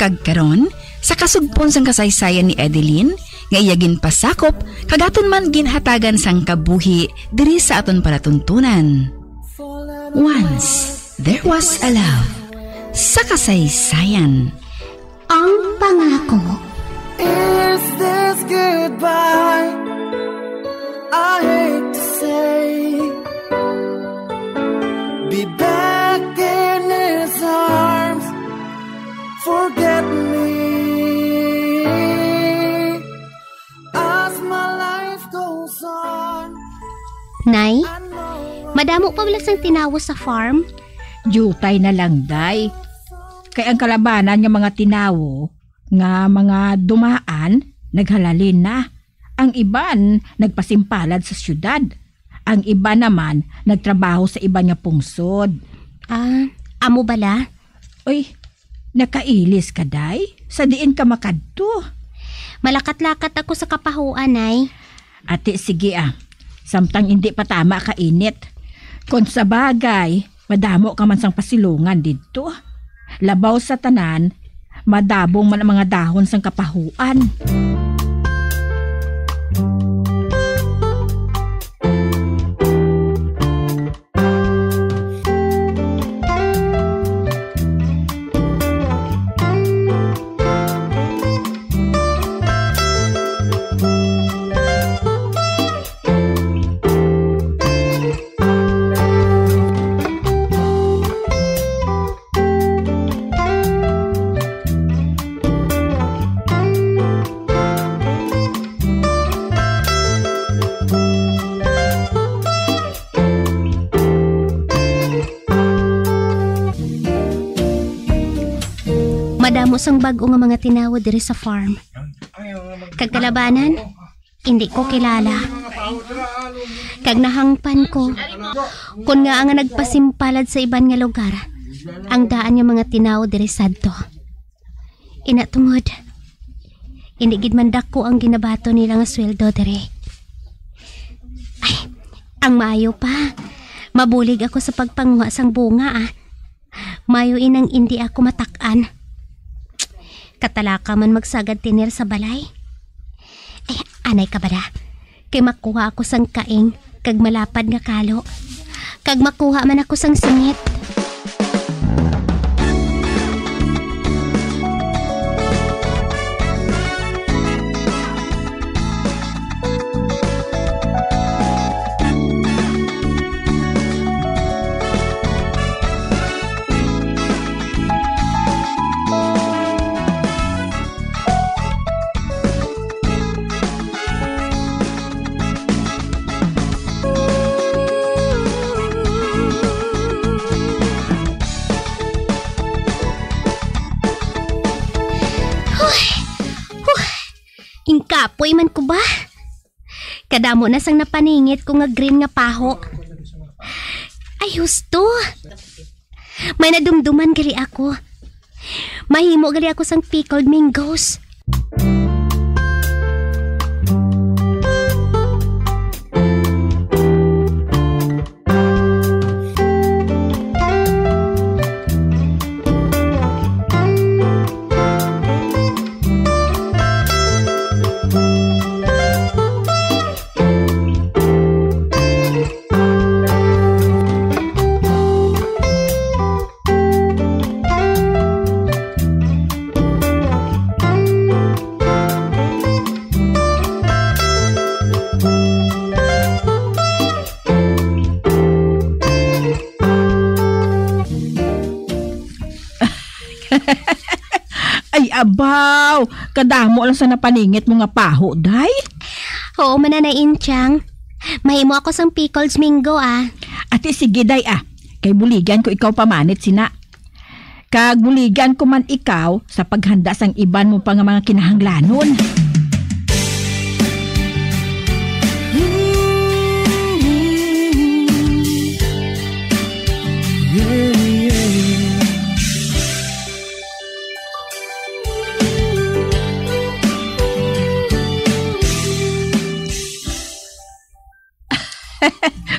Kag karon, sa kasugpon sang kasaysayan ni Edeline, nga iya ginpasakop, kag aton man ginhatagan sang kabuhi diri sa aton palatuntunan. Once, there was a love. Sa kasaysayan. Ang pangako. Is this goodbye? I hate to say. Be back in his arms. Forget me. As my life goes on. Nay, madamo pa bala sang tinawo sa farm? Diutay na lang, day. Kay ang kalabanan nga mga tinawo nga mga dumaan, naghalalin na. Ang iban nagpasimpalad sa siyudad. Ang iban naman nagtrabaho sa iban nga pungsod. Ah, amo bala? Uy, nakailis ka, day? Sa diin ka makadto? Malakat-lakat ako sa kapahuan, Nay. Ati, sige, ah. Samtang indi pa tama ka init. Kon sa bagay, madamo ka man sang pasilungan didto. Labaw sa tanan, madabong man ang mga dahon sang kapahuan. Madamo sang bag-o nga mga tinawo diri sa farm. Kag kalabanan, indi ko kilala. Kag nahangpan ko kon ngaa nga nagpasimpalad sa iban nga lugar ang daan nga mga tinawo diri sadto. Ina tungod, indi gid man dako ang ginabaton nila nga sweldo diri. Ay, ang maayo pa, mabulig ako sa pagpanguha sang bunga, ah. Maayo inang indi ako matak-an. Katalaka man magsagad tener sa balay. Ay, anay ka ba da? Kay makuha ako sang kaing kag malapad nga kalo, kag makuha man ako sang singit. Huh! Huh! Ingkapoy man ko ba? Kadamo na sang napaningit ko nga green nga paho. Ay, husto! May nadumduman gali ako. Mahimo gali ako sang pickled mangoes. Ay, abaw! Kadamo lang sa napaningit mo nga paho, day. Oo, Mananay Inchang. Mahimo ako sang pickled mango, ah. Ati, sige, day, ah. Kay buligan ko ikaw pamanit sina. Kag buligan ko man ikaw sa paghanda sang iban mo pa nga mga kinahanglanon.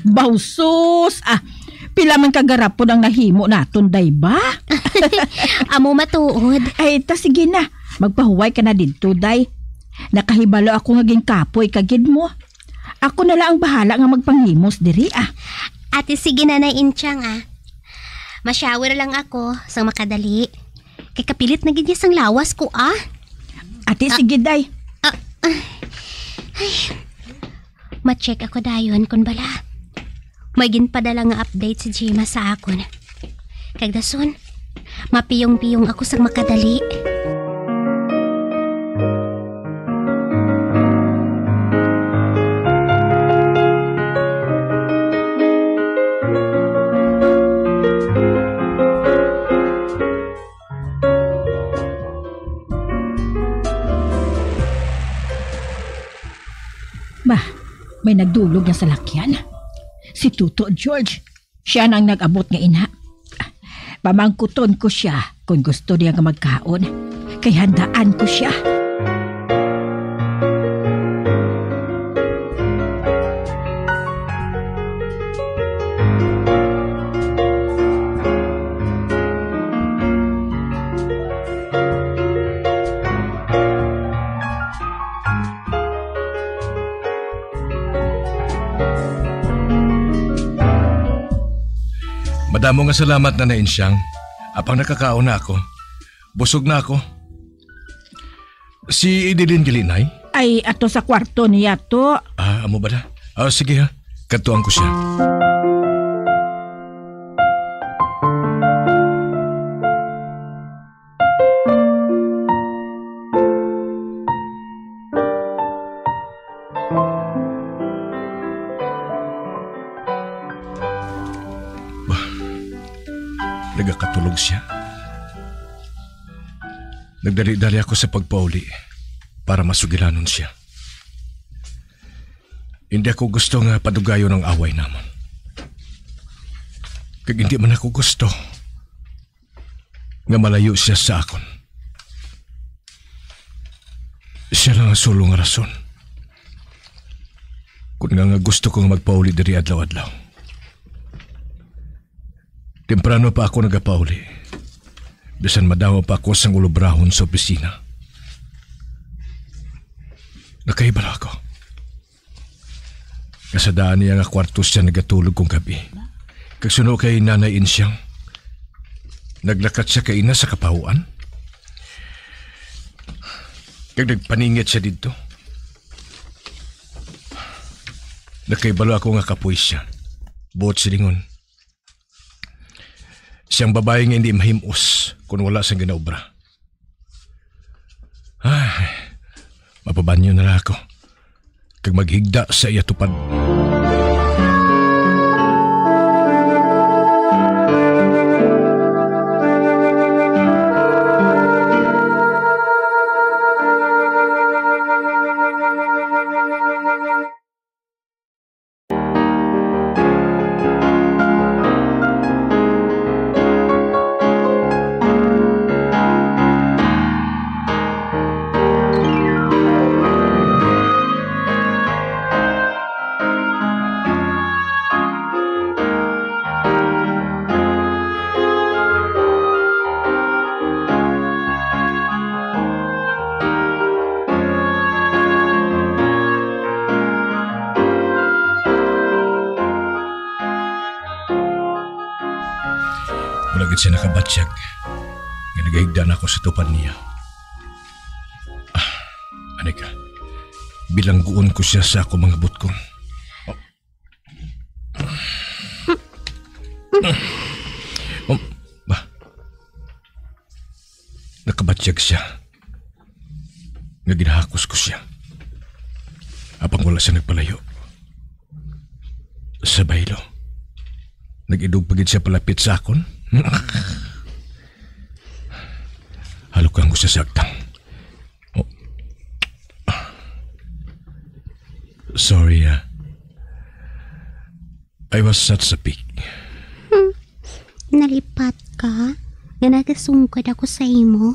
Bawsos, ah. Pila man ka garapon ang nahimo naton, day ba? Amo matuod. Ay, ta, sige na. Magpahuway ka na didto, day. Nakahibalo ako nga ginkapoy ka gid mo. Ako na lang ang bahala nga magpanghimos diri, ah. Ate, sige, Nanay Inchang, ah. Ma-shower lang ako sang makadali. Kay kapilit na gid niya sang lawas ko, ah. Ate, ah, sige, day. Ah, ah. Ay. Ma-check ako dayon kon bala may ginpadala nga update si Jima sa akon. Kag dason, mapiyong-piyong ako sang makadali. Bah, may nagdulog nga salakyan. Si Tuto George, siya na ang nag-abot nga ina. Pamangkuton ko siya kung gusto niya nga magkaon, kay handaan ko siya. Damo nga salamat, Nanay Insyang. Apang nakakaon na ako. Busog na ako. Si Edeline gali, Nay? Ay, ato sa kwarto niya to. Ah, amo bala? Ah, sige ha. Kadtuan ko siya. Bah, nagakatulog siya. Nagdali-dali ako sa pagpauli para masugilanon siya. Hindi ako gusto nga padugayon ang away namon. Kag hindi man ako gusto nga malayo siya sa akon. Siya lang ang sulo nga rason. Kun nga, nga gusto ko nga magpauli diri adlaw-adlaw. Temprano pa ako nagapauli. Bisan madamo pa ako sang ulobrahon sa opisina. Nakahibalo ako. Nga sa daan niya nga kwarto siya nagatulog kung gabi. Kag suno kay Nanay Insyang, naglakat siya kaina sa kapahuan. Kag nagpaningit siya didto. Nakahibalo ako nga kapoy siya. Buot silingon, siyang babayi nga hindi mahim-os kon wala sang ginaobra. Ay, mapabanyo na lang ako kag maghigda sa iya tupad. Wala gid siya nakabatyag nga nagahigda na ako sa tupad niya. Ah, ani ka, bilangguon ko siya sa akong mga butkon. Oh. Um, ba? Nakabatyag siya nga ginahakos ko siya. Apang wala siya nagpalayo. Sa baylo, nag-idog pa gid siya palapit sa akon. Halukang ko sa sagtang. Oh. Sorry, ah. I was such a pig. Hmm. Nalipat ka nga nagasungkod ako sa imo?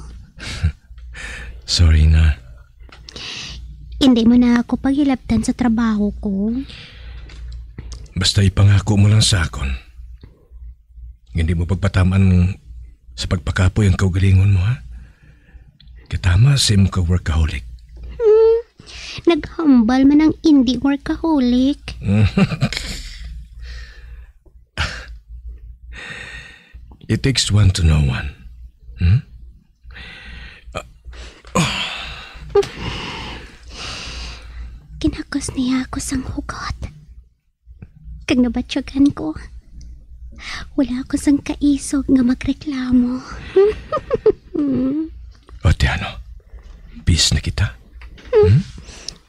Sorry na. Hindi mo na ako paghilabtan sa trabaho ko. Basta ipangako mo lang sa akon nga hindi mo pagpataman sa pagpakapoy ang kaugalingon mo, ha? Katama sa imo ka workaholic. Hmm, naghambal man ang hindi workaholic. It takes one to know one. Hmm? Kinakos niya ako sang hugot. Kag nabatyagan ko. Wala ako sang kaisog nga magreklamo. O, ti ano? Bis na kita? Hmm?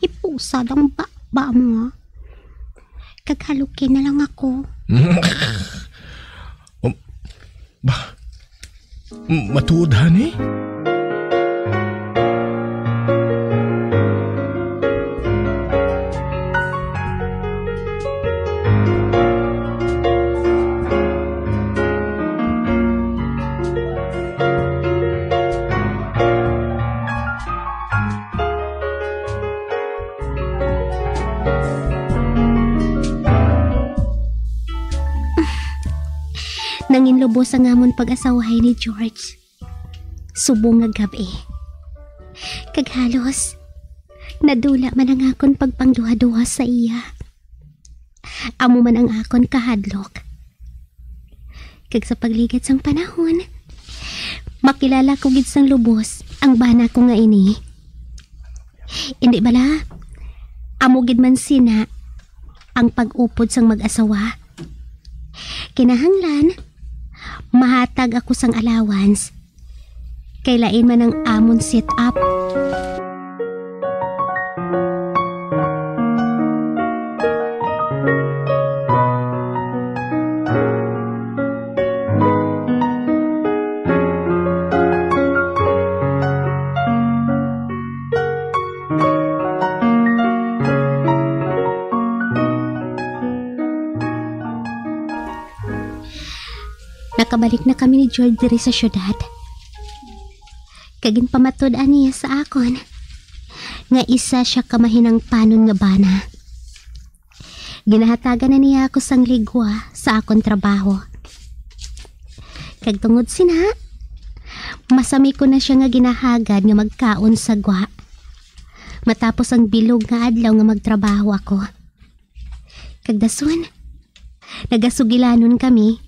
Ipusad ang baba mo, ah. Kag halukin na lang ako. Um, ba? M-, matuod, honey? Nanginlubos ang amon pag-asawahay ni George subong nga gab-i. Kag halos nadula man ang akon pagpangduhaduha sa iya. Amo man ang akon kahadlok. Kag sa pagligad sang panahon, makilala ko gid sang lubos ang bana ko nga ini. Indi bala, amo gid man sina ang pag-upod sang mag-asawa. Kinahanglan, mahatag ako sang allowance. Kay lain man ang amon setup. Nakabalik na kami ni George diri sa syudad. Kag ginpamatud-an niya sa akon nga isa siya ka mahinangpanon nga bana. Ginahatagan na niya ako sang ligwa sa akon trabaho. Kag tungod sina, masami ko na siya nga ginahagad nga magkaon sa gwa. Matapos ang bilog nga adlaw nga magtrabaho ako. Kag dason, nagasugilanon kami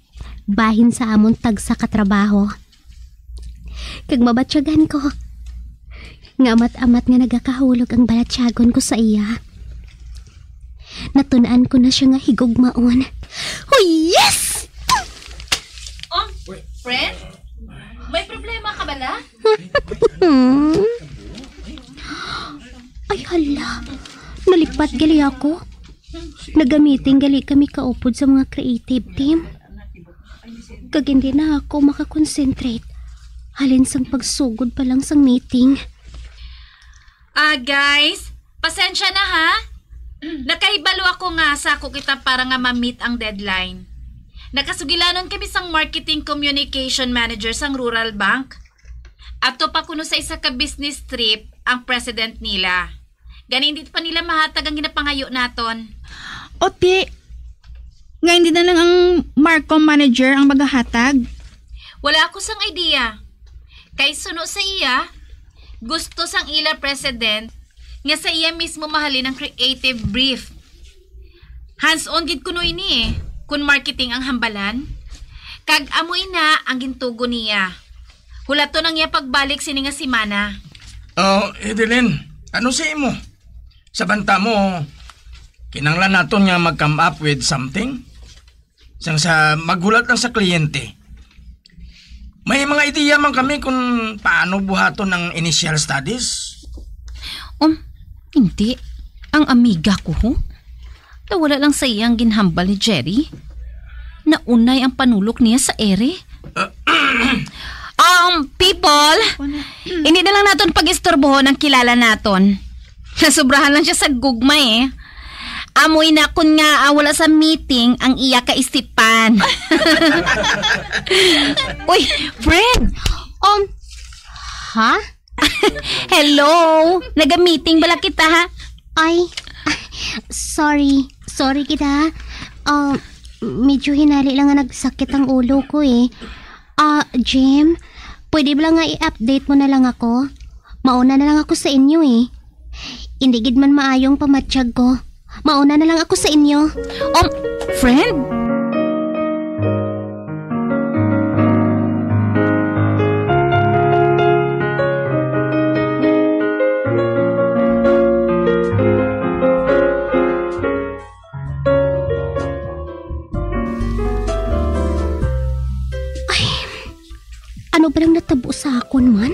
bahin sa amon tagsa ka trabaho. Kag mabatyagan ko nga amat-amat nga nagakahulog ang balatyagon ko sa iya. Natun-an ko na siya nga higugmaon. Oh, yes! Oh, friend? May problema ka bala? Hmm. Ay, hala. Nalipat gali ako. Nagamiting gali kami kaupod sa mga creative team. Kag hindi na ako makakonsentrate halin sang pagsugod pa lang sang meeting. Ah, guys, pasensya na ha. Nakahibalo ako nga sa ako kita para nga ma-meet ang deadline. Nakasugilanon kami sang marketing communication manager sang Rural Bank. Ato pa kuno sa isa ka business trip ang president nila. Gani hindi pa nila mahatag ang ginapangayo naton. O ti, nga hindi na lang ang Marcom manager ang magahatag? Wala ako sang idea. Kay suno sa iya, gusto sang ila president nga sa iya mismo mahalin ang creative brief. Hands-on gid kuno ini eh, kun marketing ang hambalan. Kag amo ina ang gintugon niya. Hulaton ang iya pagbalik sini nga semana. Oh, Edeline, ano sa imo? Sa banta mo, kinanglan naton nga mag-come up with something? Sang sa maghulat lang sa kliyente. May mga ideya man kami kung paano buhaton ang initial studies. Um, hindi. Ang amiga ko, ho? Nawala lang sa iyang ginhambal ni Jerry. Naunay ang panulok niya sa ere. Um, people, hindi na lang naton pag-istorbohon ang kilala naton. Nasubrahan lang siya sa gugma eh. Amoy na kun nga ah, wala sa meeting ang iya ka isipan. Uy, friend! Um, ha? Hello! Naga-meeting bala kita, ha? Ay, sorry. Sorry kita, ha? Ah, medyo hinali lang nga nagsakit ang ulo ko, eh. Ah, Jim, pwede ba lang nga i-update mo na lang ako? Mauna na lang ako sa inyo, eh. Hindi gid man maayo ang pamatyag ko. Mauna na lang ako sa inyo. Um, friend? Ay, ano ba lang natabo sa akon man?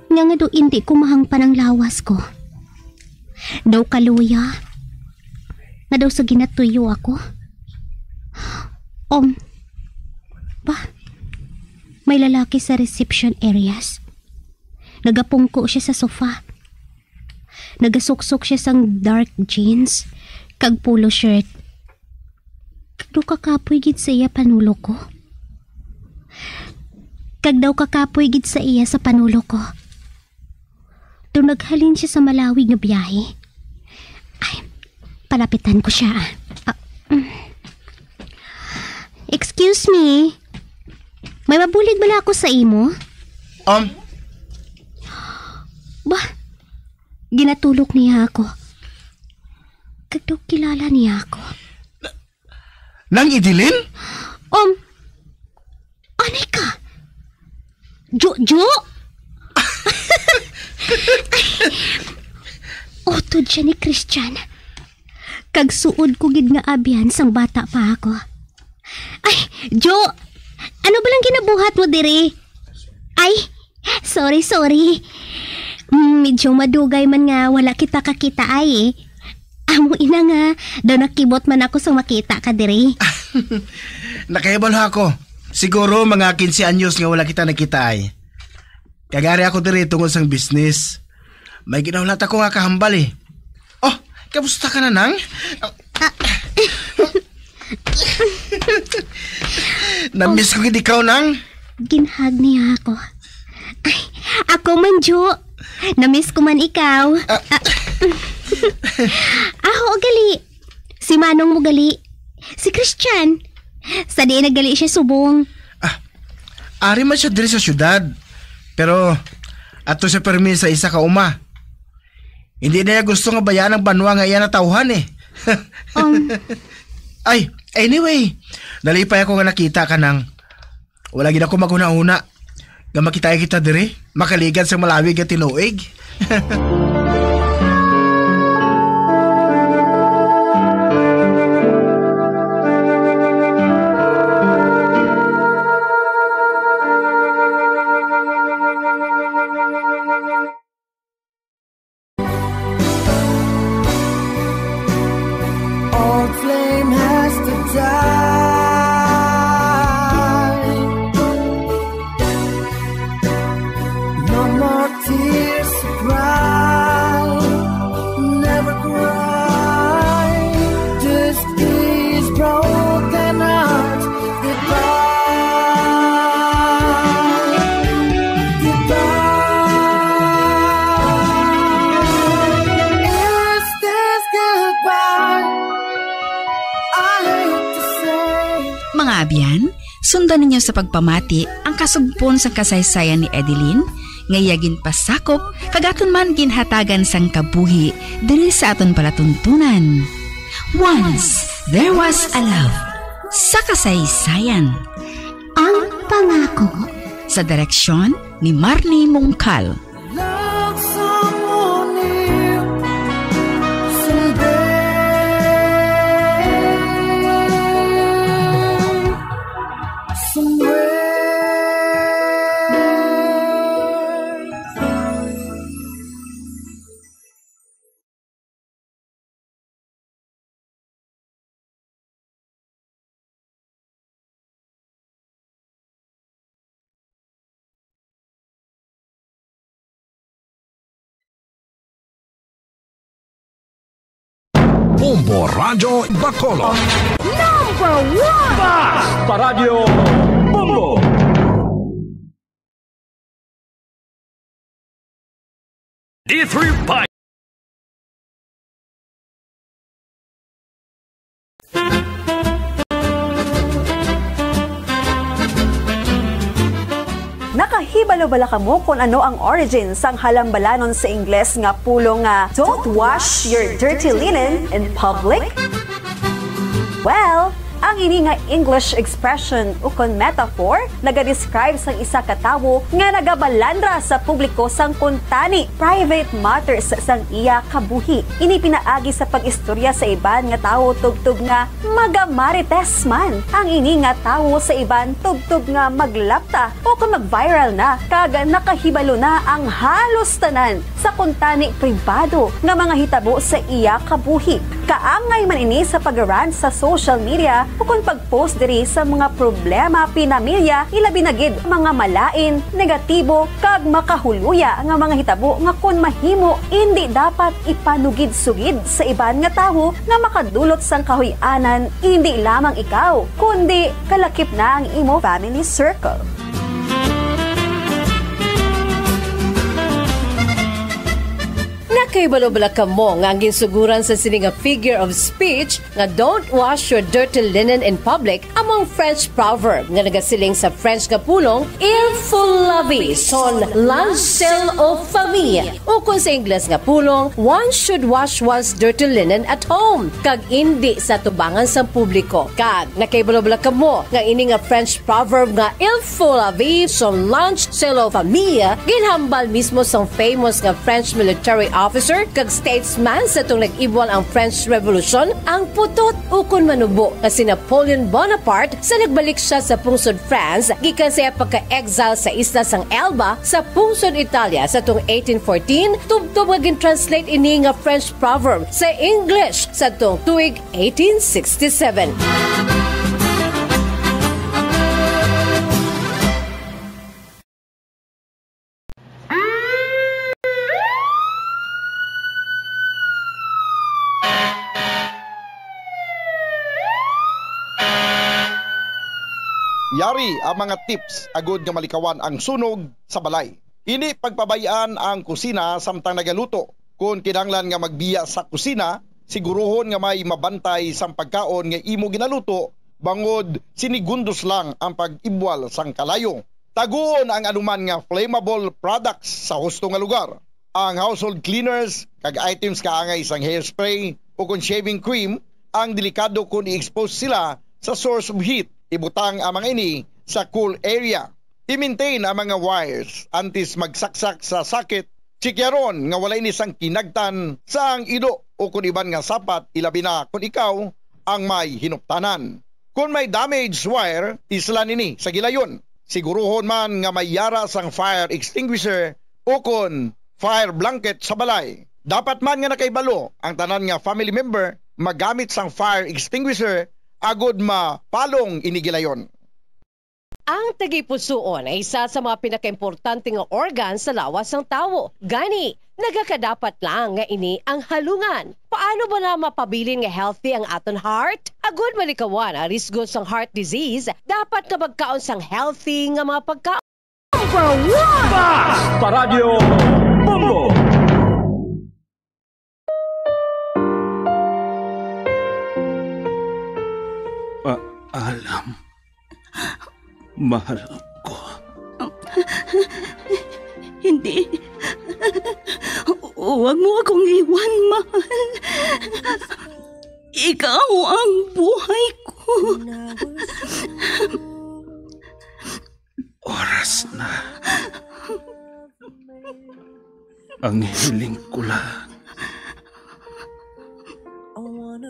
Nga nga daw hindi ko mahangpan ang lawas ko. Daw kaluya. Nga daw sa ginatuyo ako. Um, ba? May lalaki sa reception areas. Nagapungko siya sa sofa. Nagasuksok siya sang dark jeans kag polo shirt. Kag daw kakapoy gid sa iya panulok ko. Kag daw kakapoy gid sa iya sa panulok ko. Daw naghalin siya sa malawig nga biyahe. Ay, palapitan ko siya. Ah, mm. Excuse me. May mabulig bala ako sa imo? Um, Bah, ginatulok niya ako. Kag daw kilala niya ako. Nang Idilin? Um, anay ka? Jojo? Utod siya ni Christian. Kag suod ko gid nga abyan sang bata pa ako. Ay, Jo, ano ba lang ginabuhat mo diri? Ay, sorry, sorry. Mm, medyo madugay man nga wala kita kakita ay eh. Amo ina nga, daw nakibot man ako sang makita ka diri. Nakahibalo ako. Siguro mga quince anyos nga wala kita nakita ay. Kag ari ako diri tungod sang business. May ginahulat ako nga kahambal eh. Oh, kamusta ka na, Nang? Ah. Namiss ko gid ikaw, Nang. Ginhag niya ako. Ay, ako man, Jo. Namiss ko man ikaw. Ah. Ah. Aho, gali. Si Manong mo, gali. Si Christian. Sa diin na gali siya subong. Ah, ari man siya diri sa syudad. Pero ato siya permi sa isa ka uma. Hindi na niya gusto nga bayaan ang banwa nga iya natawhan eh. Um. Ay, anyway, nalipay ako nga nakita ka, Nang. Wala gid ako maghuna-huna nga makita kita diri, makaligad sa malawig nga tinuig. Old flame has to die. No more tears to cry. Never cry. This is broken heart. Goodbye. Goodbye. Is this goodbye? I hate to say. Mga abyan, sundan ninyo sa pagpamati ang kasugpon sa kasaysayan ni Edeline nga iya ginpasakop kag aton man ginhatagan sang kabuhi diri sa aton palatuntunan. Once There Was a Love sa kasaysayan. Ang pangako. Sa direksyon ni Marnie Mongcal. Love someone new someday, somewhere. Bombo Radyo Bacolod. Number one! Basta Radyo Bombo! D three Bike. Nakahibalo bala kamo kon ano ang origin sang halambalanon sa Ingles nga pulong nga "Don't wash your dirty linen in public"? Well, ang ini nga English expression ukon metaphor nagadescribe sang isa ka tawo nga nagabalandra sa publiko sang kuntani, private matters, sang iya kabuhi. Ini pinaagi sa pag-istorya sa iban nga tawo tubtob nga magamarites man ang ini nga tawo sa iban tubtob nga maglapta o kon mag-viral na kag nakahibalo na ang halos tanan sa kuntani pribado nga mga hitabo sa iya kabuhi. Kaangay man ini sa pag-rant sa social media ukon pag-post diri sa mga problema pinamilya, ilabi na gid mga malain, negatibo, kag makahuluya nga mga hitabo nga kon mahimo, indi dapat ipanugid-sugid sa iban nga tawo nga makadulot sang kahuy-anan, indi lamang ikaw, kundi kalakip na ang imo family circle. Nga Kay balo bala kamo nga ang ginsuguran sa sini nga figure of speech nga "Don't wash your dirty linen in public" amo ang French proverb nga nagasiling sa French nga pulong, "Il faut laver son linge sale aux femmes," ukon sa Ingles nga pulong, "One should wash one's dirty linen at home," kag indi sa tubangan sang publiko. Kag nakahibalo bala kamo nga ini nga French proverb nga "Il faut laver son linge sale aux femmes" ginhambal mismo sang famous nga French military officer kag statesman sa tong nag-ibwal ang French Revolution, ang putot ukon manubo nga si Napoleon Bonaparte, sa nagbalik siya sa pungsod France gikan sa iya pagka-exile sa isla sang Elba sa pungsod Italia sa tong eighteen fourteen, tubtob nga gin-translate ini nga French proverb sa English sa tong tuig eighteen sixty-seven. Yari ang mga tips agud nga malikawan ang sunog sa balay. Indi pagpabay-an ang kusina samtang nagaluto. Kon kinahanglan nga magbiya sa kusina, siguruhon nga may mabantay sang pagkaon nga imo ginaluto, bangod sinigundos lang ang pag-ibwal sang kalayo. Taguon ang anuman nga flammable products sa husto nga lugar. Ang household cleaners kag items kaangay sang hairspray ukon shaving cream ang delikado kon i-expose sila sa source of heat. Ibutang ang mga ini sa cool area. I-maintain ang mga wires antes magsaksak sa socket. Tsikyaron nga wala ini sang kinagtan sang ido ukon iban nga sapat, ilabi na kon ikaw ang may hinuptanan. Kon may damaged wire, islan ini sa gilayon. Siguruhon man nga may yara sang fire extinguisher ukon fire blanket sa balay. Dapat man nga nakahibalo ang tanan nga family member magamit sang fire extinguisher agud mapalong ini gilayon. Ang tagipusoon ay isa sa mga pinakaimportante nga organ sa lawas sang tawo. Gani, nagakadapat lang nga ini ang halungan. Paano bala mapabilin nga healthy ang aton heart? Agud malikawan ang risgo sang heart disease, dapat nga magkaon sang healthy nga mga pagkaon. Number one! Fast Paradyo Bombo! Paalam, mahal ko. Hindi. Huwag mo akong iwan, mahal. Ikaw ang buhay ko. Oras na. Ang hiling ko lang,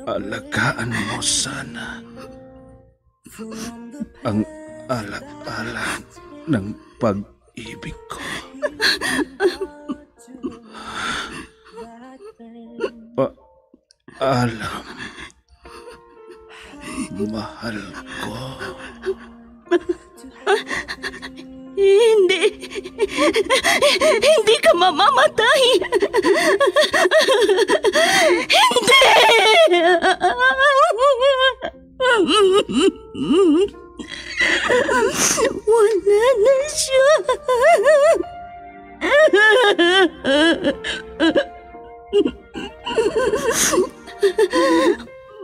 alagaan mo sana ang ala-ala ng pag-ibig ko. Pa- Alam, mahal ko. Hindi. Hindi ka mamamatay. Hindi. Wala na siya.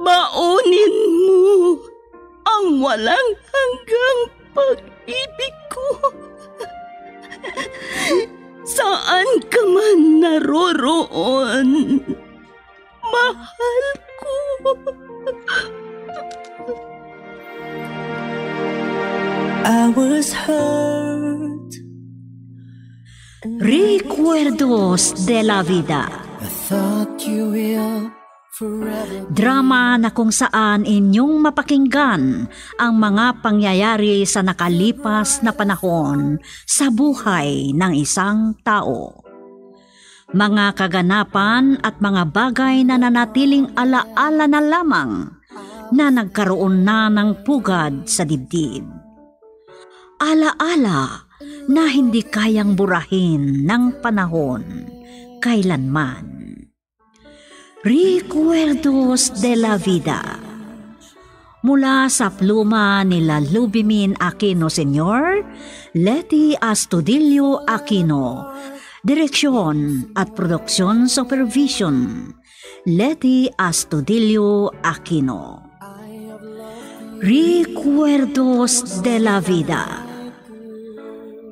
Baunin mo ang walang hanggang pag-ibig ko. Saan ka man naroroon, mahal ko. I was hurt. Recuerdos de la Vida. I thought you will forever. Drama na kung saan inyong mapakinggan ang mga pangyayari sa nakalipas na panahon sa buhay ng isang tao. Mga kaganapan at mga bagay na nanatiling alaala na lamang na nagkaroon na ng pugad sa dibdib. Alaala na hindi kayang burahin ng panahon kailanman. Recuerdos de la Vida. Mula sa pluma nila Lubimin Aquino Senior, Leti Astudillo Aquino, Direksyon at production supervision, Leti Astudillo Aquino. Recuerdos de la Vida.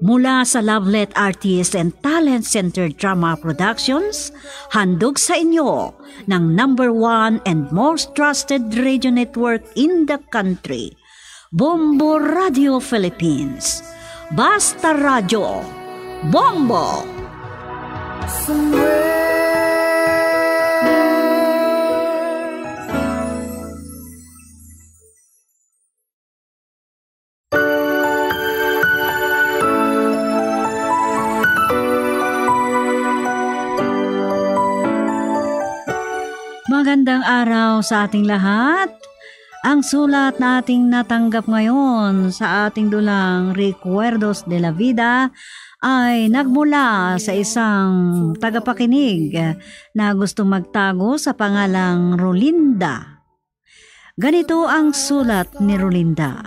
Mula sa Lovelet Artist and Talent Center Drama Productions, handog sa inyo ng number one and most trusted radio network in the country, Bombo Radio Philippines. Basta Radyo, Bombo! Magandang araw sa ating lahat. Ang sulat na ating natanggap ngayon sa ating dulang Recuerdos de la Vida ay nagmula sa isang tagapakinig na gusto magtago sa pangalang Rolinda. Ganito ang sulat ni Rolinda.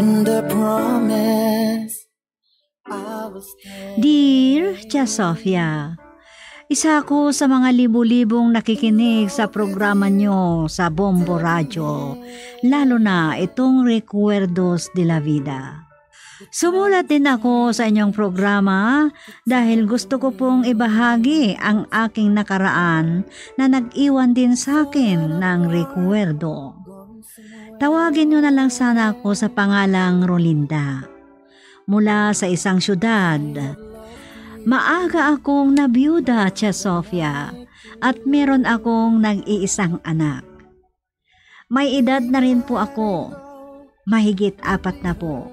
And the promise I will stand. Dear Tia Sofia, isa ako sa mga libo-libong nakikinig sa programa nyo sa Bombo Radyo, lalo na itong Recuerdos de la Vida. Sumulat din ako sa inyong programa dahil gusto ko pong ibahagi ang aking nakaraan na nag-iwan din sa akin ng rekwerdo. Tawagin niyo na lang sana ako sa pangalang Rolinda, mula sa isang syudad. Maaga akong nabiyuda, Tia Sofia, at meron akong nag-iisang anak. May edad na rin po ako. Mahigit apat na po.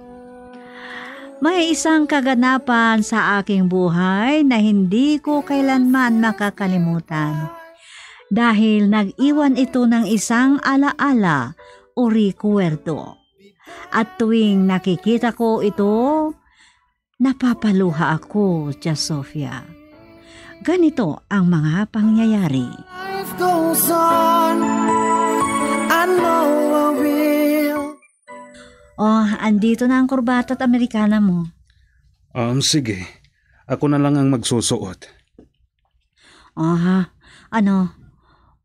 May isang kaganapan sa aking buhay na hindi ko kailanman makakalimutan, dahil nag-iwan ito ng isang alaala o rekuwerdo. At tuwing nakikita ko ito, napapaluha ako, Tia Sofia. Ganito ang mga pangyayari. Life goes on. I know I will. Oh, andito na ang kurbata at Amerikana mo. Um, sige. Ako na lang ang magsusuot. Aha, ano,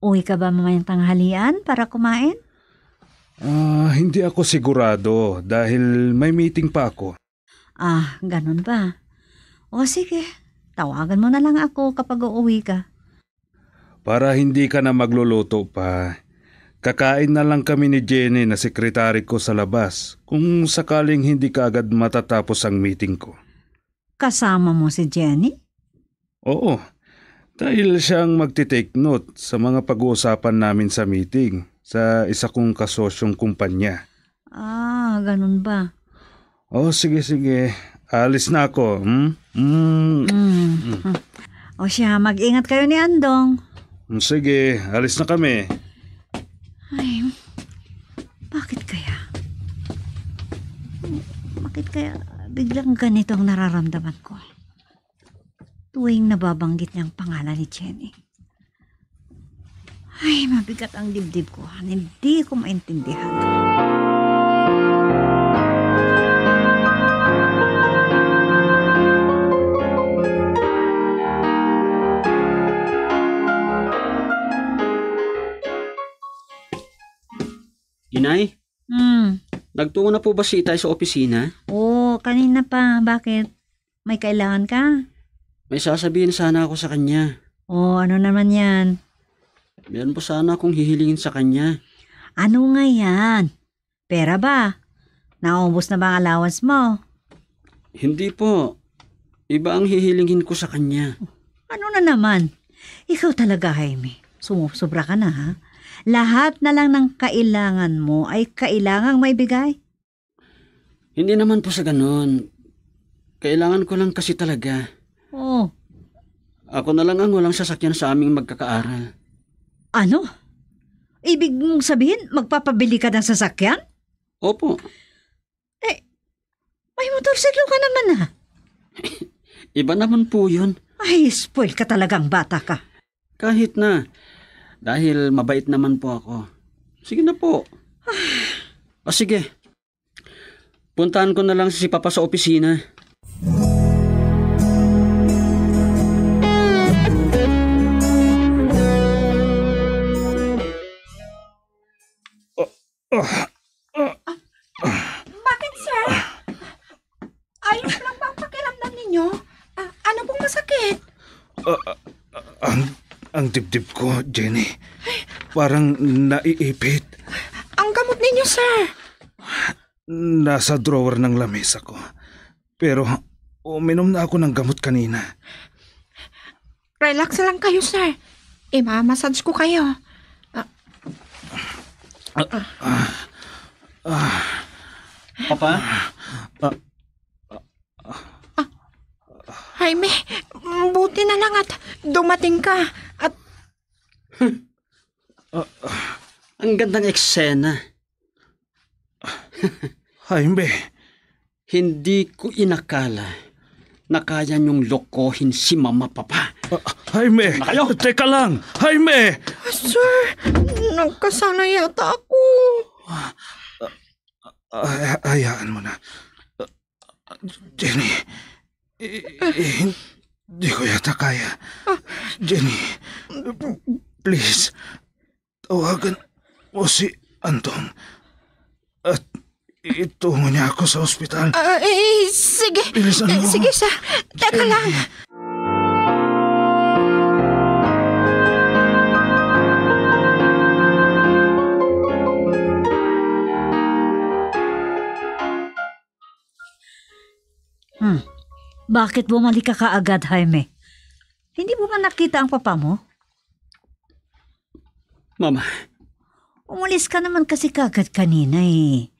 uwi ka ba mamayang tanghalian para kumain? Ah, hindi ako sigurado dahil may meeting pa ako. Ah, ganun ba? O sige, tawagan mo na lang ako kapag uuwi ka. Para hindi ka na magluluto pa, kakain na lang kami ni Jenny na sekretary ko sa labas kung sakaling hindi kaagad matatapos ang meeting ko. Kasama mo si Jenny? Oo, dahil siya ang magti-take note sa mga pag-uusapan namin sa meeting sa isa kong kasosyong kumpanya. Ah, ganun ba? Oh, sige, sige. Alis na ako, hmm? Mm. Mm. O siya, mag-ingat kayo ni Andong. Mm, sige, alis na kami. Ay, bakit kaya? Bakit kaya biglang ganito ang nararamdaman ko? Tuwing nababanggit niya ang pangalan ni Jenny. Ay, mabigat ang dibdib ko, han. Hindi ko maintindihan. Inay, Hmm. Nagtungo na po ba si Itay sa opisina? Oo, kanina pa. Bakit? May kailangan ka? May sasabihin sana ako sa kanya. Oh, ano naman yan? Meron po sana akong hihilingin sa kanya. Ano nga yan? Pera ba? Naubos na ba ang allowance mo? Hindi po. Iba ang hihilingin ko sa kanya. Ano na naman? Ikaw talaga, Jaime. Sumusobra ka na, ha? Lahat na lang ng kailangan mo ay kailangang maibigay. Hindi naman po sa ganon. Kailangan ko lang kasi talaga. Oh. Ako na lang ang walang sasakyan sa aming magkakaaral. Ano? Ibig mong sabihin, magpapabili ka ng sasakyan? Opo. Eh, may motorsiklo ka naman, ah. Iba naman po yun. Ay, spoil ka talagang bata ka. Kahit na. Dahil mabait naman po ako. Sige na po. O sige. Puntahan ko na lang si Papa sa opisina. Bakit, sir? Ayos lang ba ang pakiramdam ninyo? Ah, ano pong masakit? Ah, ah, ang, ang dibdib ko, Jenny. Parang naiipit. Ang gamot ninyo, sir? Nasa drawer ng lamesa ko. Pero uminom na ako ng gamot kanina. Relax lang kayo, sir. Ima-massage ko kayo. Ah, Papa? Jaime, buti na lang at dumating ka. At Ang gandang eksena. Jaime. Hindi ko inakala na kaya niyong lokohin si Mama, Papa. Ah, Jaime, Na kayo? Teka lang! Jaime! Sir, nagkasala yata ako. Ah, hayaan mo na. Jenny, i- i- hindi ko yata kaya. Jenny, please, tawagan mo si Andong at itungo niya ako sa ospital. Ah, eh, sige. Bilisan mo. Eh, sige, sir. Teka lang. Hmm. Bakit bumalik ka kaagad, Jaime? Hindi mo ba nakita ang papa mo? Mama. Umalis ka naman kasi kagad kanina eh.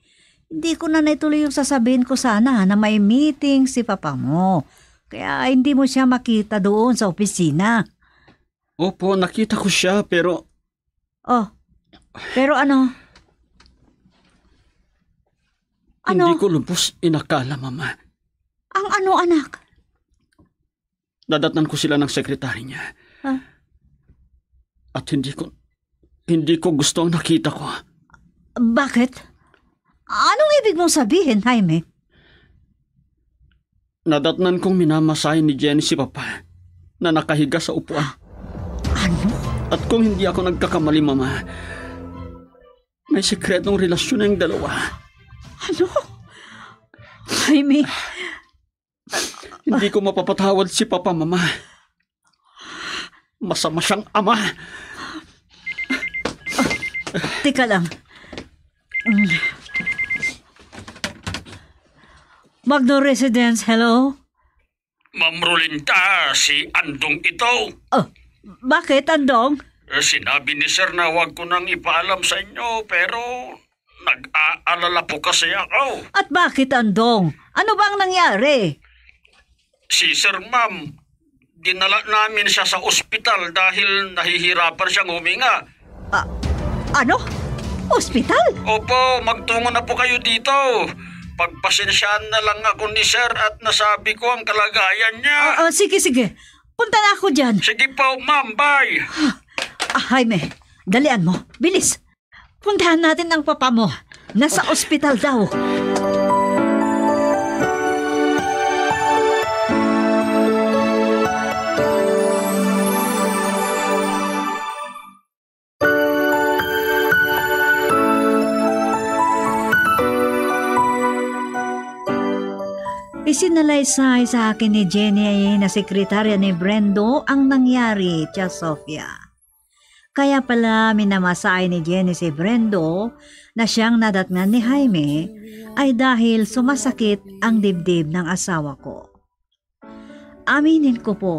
Hindi ko na naituloy yung sasabihin ko sana na may meeting si papa mo. Kaya hindi mo siya makita doon sa opisina. Opo, nakita ko siya, pero Oh, pero ano? Ano? Hindi ko lubos inakala, Mama. Ang ano, anak? Nadatnan ko sila ng sekretary niya. Ah. At hindi ko, hindi ko gusto ang nakita ko. Bakit? Anong ibig mong sabihin, Jaime? Nadatnan kong minamasahe ni Jenny si Papa na nakahiga sa upuan. Ano? At kung hindi ako nagkakamali, Mama, may sikretong relasyon ang dalawa. Ano? Jaime, Hindi ko mapapatawad si Papa, Mama. Masama siyang ama. Teka lang. Mm. Magno Residence, hello? Ma'am Rolinda, si Andong ito. Oh, bakit, Andong? Eh, sinabi ni Sir na huwag ko nang ipaalam sa inyo, pero nag-aalala po kasi ako. At bakit, Andong? Ano ba ang nangyari? Si Sir, Ma'am, dinala namin siya sa ospital dahil nahihirapan siyang huminga. Ah, ano? Ospital? Opo, magtungo na po kayo dito. Pagpasensyahan na lang ako ni Sir at nasabi ko ang kalagayan niya. Ah, ah, sige, sige. Punta na ako dyan. Sige po, Ma'am. Bye. Ah, Jaime, dalian mo. Bilis. Puntahan natin ang papa mo. Nasa ospital daw. Isinalaysay sa akin ni Jenny na sekretarya ni Brendo ang nangyari, Tia Sofia. Kaya pala minamasahe ni Jenny si Brendo na siyang nadatngan ni Jaime ay dahil sumasakit ang dibdib ng asawa ko. Aminin ko po,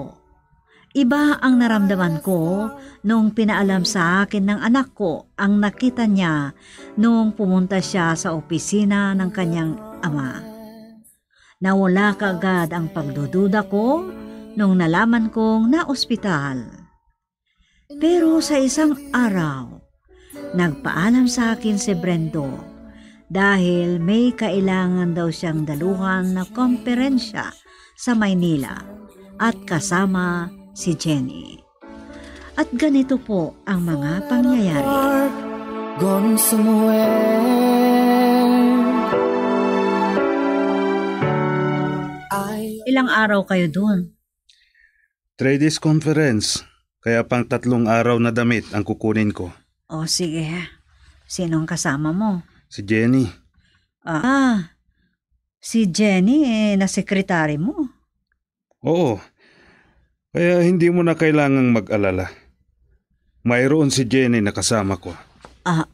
iba ang naramdaman ko nung pinaalam sa akin ng anak ko ang nakita niya nung pumunta siya sa opisina ng kanyang ama. Nawala kaagad ang pagdududa ko nung nalaman kong naospital. Pero sa isang araw, nagpaalam sa akin si Brendo dahil may kailangan daw siyang daluhan na komperensya sa Maynila at kasama si Jenny. At ganito po ang mga pangyayari. Gone somewhere. Ilang araw kayo dun? Three days conference, kaya pang tatlong araw na damit ang kukunin ko. O, sige. Sino ang kasama mo? Si Jenny. Ah, si Jenny, eh, na sekretary mo. Oo. Kaya hindi mo na kailangang mag-alala. Mayroon si Jenny na kasama ko. Ah,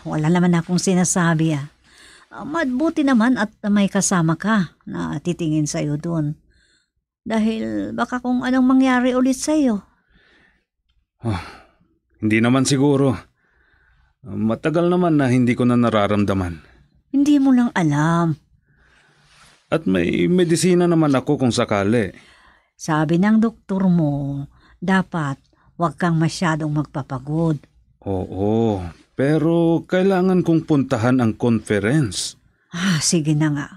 wala naman akong sinasabi, ah. Ah, mabuti naman at may kasama ka na titingin sa'yo dun. Dahil baka kung anong mangyari ulit sa'yo. Ah, hindi naman siguro. Matagal naman na hindi ko na nararamdaman. Hindi mo lang alam. At may medisina naman ako kung sakali. Sabi ng doktor mo, dapat wag kang masyadong magpapagod. Oo, pero kailangan kong puntahan ang conference. Ah, sige na nga.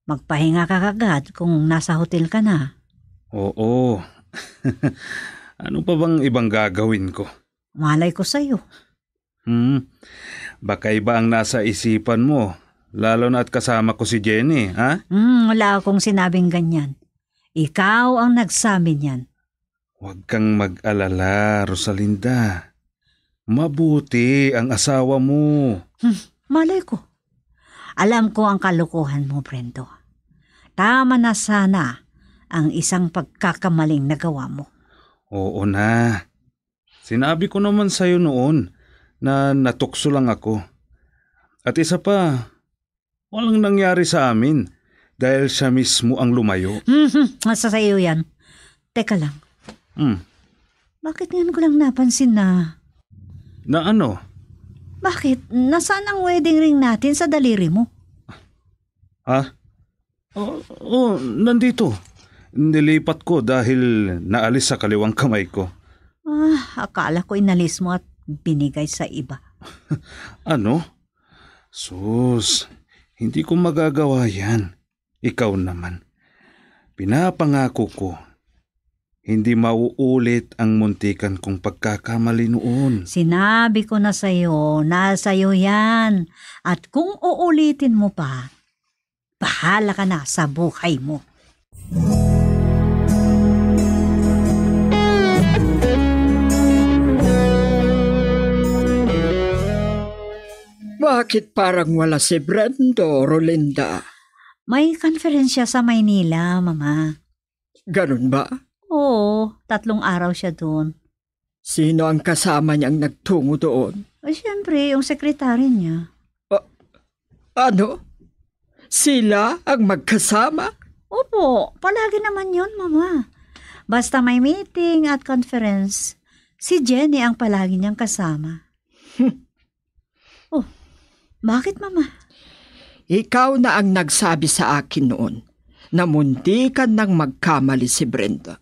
Magpahinga ka kagad kung nasa hotel ka na. Oo. Ano pa bang ibang gagawin ko? Malay ko sa'yo. Hmm. Baka iba ang nasa isipan mo, lalo na at kasama ko si Jenny, ha? Hmm, wala akong sinabing ganyan. Ikaw ang nagsabi niyan. Huwag kang mag-alala, Rosalinda. Mabuti ang asawa mo. Hmm, malay ko. Alam ko ang kalokohan mo, Brendo. Tama na sana ang isang pagkakamaling nagawa mo. Oo na. Sinabi ko naman sa'yo noon na natukso lang ako. At isa pa, walang nangyari sa amin dahil siya mismo ang lumayo. Mhm, nasa sa'yo yan. Teka lang. Hmm. Bakit ngayon ko lang napansin na Na ano? Bakit? Nasaan ang wedding ring natin sa daliri mo? Ha? Oh, oh, nandito. Nilipat ko dahil naalis sa kaliwang kamay ko. Ah, akala ko inalis mo at binigay sa iba. Ano? Sus, hindi ko magagawa yan. Ikaw naman. Pinapangako ko, hindi mauulit ang muntikan kong pagkakamali noon. Sinabi ko na sa'yo, nasa iyo yan. At kung uulitin mo pa, bahala ka na sa buhay mo. Bakit parang wala si Brendo, Rolinda? May konferensya sa Maynila, Mama. Ganun ba? Oo, tatlong araw siya doon. Sino ang kasama niyang nagtungo doon? Ay, siyempre, yung sekretary niya. Ah, ano? Sila ang magkasama? Opo, palagi naman yun, Mama. Basta may meeting at conference, si Jenny ang palagi niyang kasama. Oh, bakit, Mama? Ikaw na ang nagsabi sa akin noon na muntikan nang magkamali si Brenda.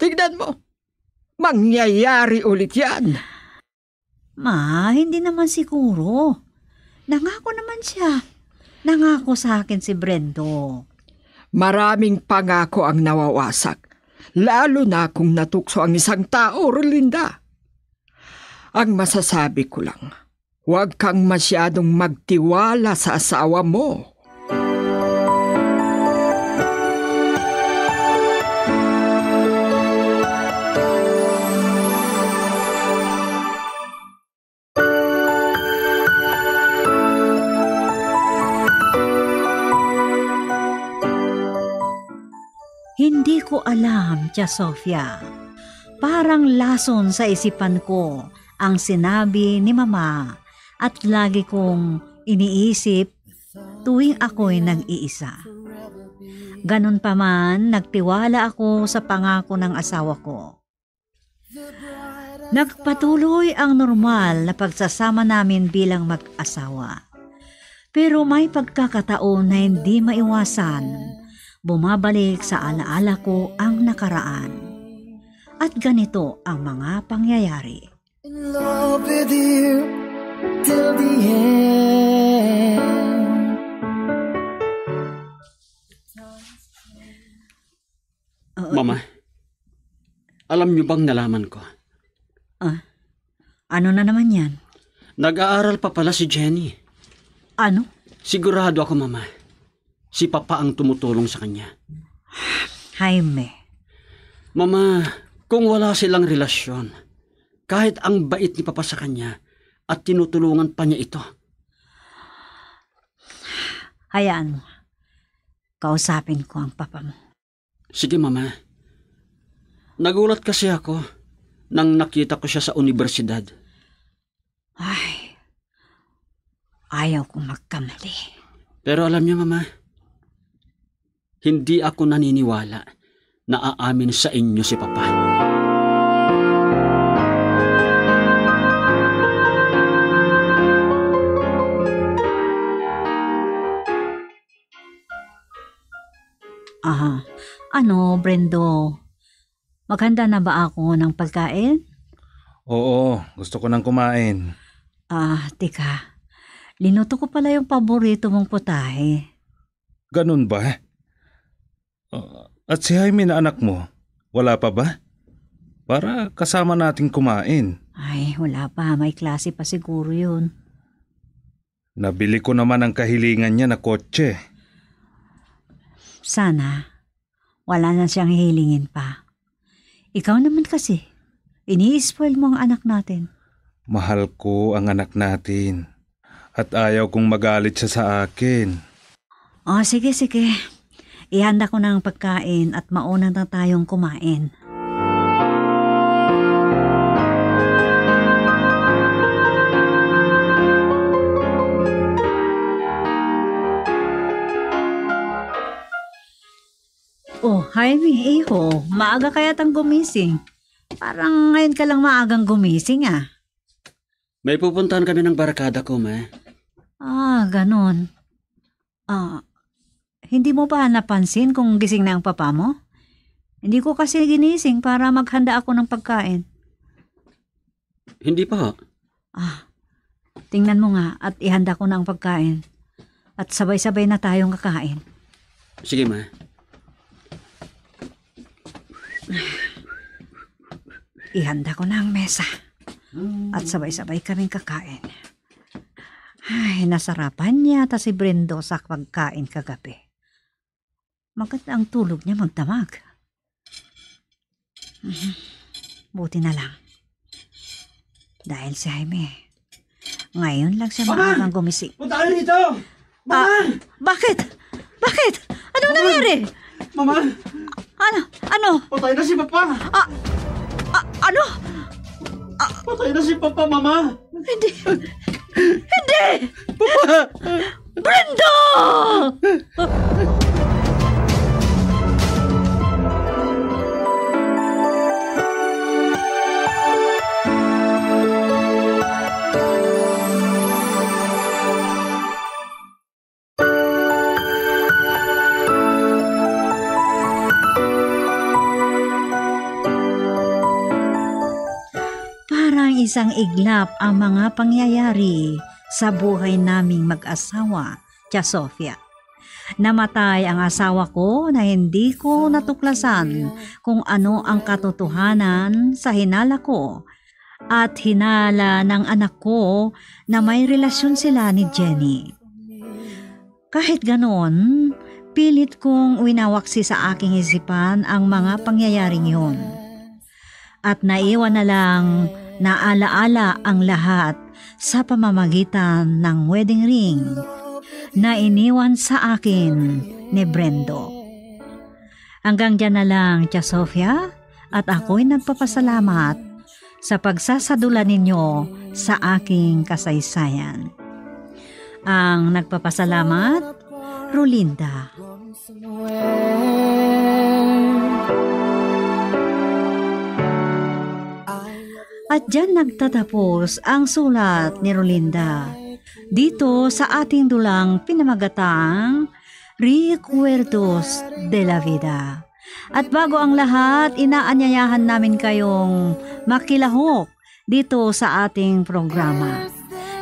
Tignan mo, mangyayari ulit yan. Ma, hindi naman siguro. Nangako naman siya. Nangako sa akin si Brendo. Maraming pangako ang nawawasak, lalo na kung natukso ang isang tao, Rolinda. Ang masasabi ko lang, huwag kang masyadong magtiwala sa asawa mo. Hindi ko alam, Tia Sofia. Parang lason sa isipan ko ang sinabi ni Mama at lagi kong iniisip tuwing ako'y nag-iisa. Ganun pa man, nagtiwala ako sa pangako ng asawa ko. Nagpatuloy ang normal na pagsasama namin bilang mag-asawa. Pero may pagkakataon na hindi maiwasan, bumabalik sa alaala ko ang nakaraan. At ganito ang mga pangyayari. In love with you till the end. Oo. Mama, alam niyo bang nalaman ko? Ah, ano na naman yan? Nag-aaral pa pala si Jenny. Ano? Sigurado ako, Mama. Si Papa ang tumutulong sa kanya. Jaime. Mama, kung wala silang relasyon, kahit ang bait ni Papa sa kanya, at tinutulungan pa niya ito. Hayaan mo. Kausapin ko ang papa mo. Sige, Mama. Nagulat kasi ako nang nakita ko siya sa universidad. Ay, ayaw kong magkamali. Pero alam niyo, Mama, hindi ako naniniwala na aamin sa inyo si Papa. Ah, ano, Brendo? Maghanda na ba ako ng pagkain? Oo, gusto ko nang kumain. Ah, tika. Linuto ko pala yung paborito mong putahe. Ganun ba? Ah, at si Jaime na anak mo, wala pa ba? Para kasama nating kumain. Ay, wala pa. May klase pa siguro yun. Nabili ko naman ang kahilingan niya na kotse. Sana, wala na siyang hihilingin pa. Ikaw naman kasi, ini-spoil mo ang anak natin. Mahal ko ang anak natin. At ayaw kong magalit siya sa akin. O, sige, sige. Ihanda ko na ang pagkain at mauna na tayong kumain. Oh, Jaime, iho, maaga kaya tang gumising. Parang ngayon ka lang maagang gumising, ah. May pupuntahan kami ng barkada ko, ma. Ah, ganon. Ah, hindi mo ba napansin kung gising na ang papa mo? Hindi ko kasi ginising para maghanda ako ng pagkain. Hindi pa. Ah, tingnan mo nga at ihanda ko na ang pagkain. At sabay-sabay na tayong kakain. Sige, ma. Ihanda ko na ang mesa. At sabay-sabay kaming kakain. Ay, nasarapan yata si Brendo sa pagkain kagabi. Maganda ang tulog niya magdamag. Mhm. Buti na lang. Dahil si Jaime, ngayon lang siya Mama! maagang gumising. Punta ka dito! Ah, Mama! Bakit? Bakit? Ano Mama! nangyari? Mama! Ano? Ano? Patay na si Papa! Ah, ah, ano? Ah, Patay na si Papa, Mama! Hindi. Hindi! Papa! Brenda! Parang isang iglap ang mga pangyayari sa buhay naming mag-asawa, Tia Sofia. Namatay ang asawa ko na hindi ko natuklasan kung ano ang katotohanan sa hinala ko at hinala ng anak ko na may relasyon sila ni Jenny. Kahit ganoon, pilit kong winawaksi sa aking isipan ang mga pangyayaring yun. At naiwan na lang na alaala ang lahat sa pamamagitan ng wedding ring na iniwan sa akin ni Brendo. Hanggang diyan na lang, Tia Sofia, at ako'y nagpapasalamat sa pagsasadula ninyo sa aking kasaysayan. Ang nagpapasalamat, Rolinda. At diyan nagtatapos ang sulat ni Rolinda dito sa ating dulang pinamagatang Recuerdos de la Vida. At bago ang lahat, inaanyayahan namin kayong makilahok dito sa ating programa.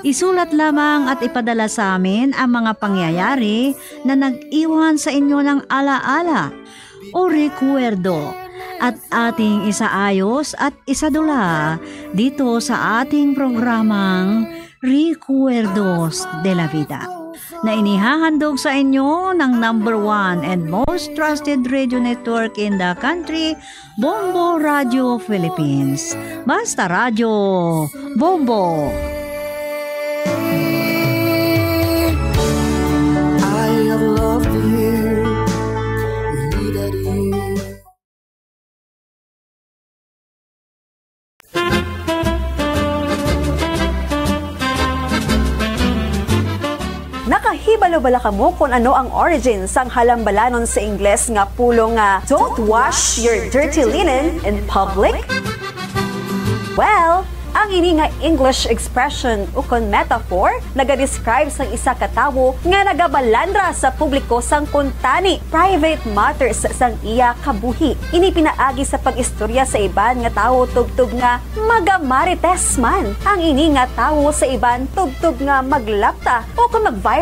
Isulat lamang at ipadala sa amin ang mga pangyayari na nag-iwan sa inyo ng alaala o rekwerdo, at ating isaayos at isadula dito sa ating programang Recuerdos de la Vida. Na inihahandog sa inyo ng number one and most trusted radio network in the country, Bombo Radio Philippines. Basta Radyo, Bombo! I have loved you, needed you. Nakahibalo bala kamo kon ano ang origin sang halambalanon sa Ingles nga pulong nga "Don't wash your dirty linen in public"? Well, ang ini nga English expression ukon metaphor nagadescribe sang isa ka tawo nga nagabalandra sa publiko sang kuntani, private matters sang iya kabuhi. Ini pinaagi sa pag-istorya sa iban nga tawo tubtob nga magamarites man ang ini nga tawo sa iban tubtob nga maglapta o kon mag-viral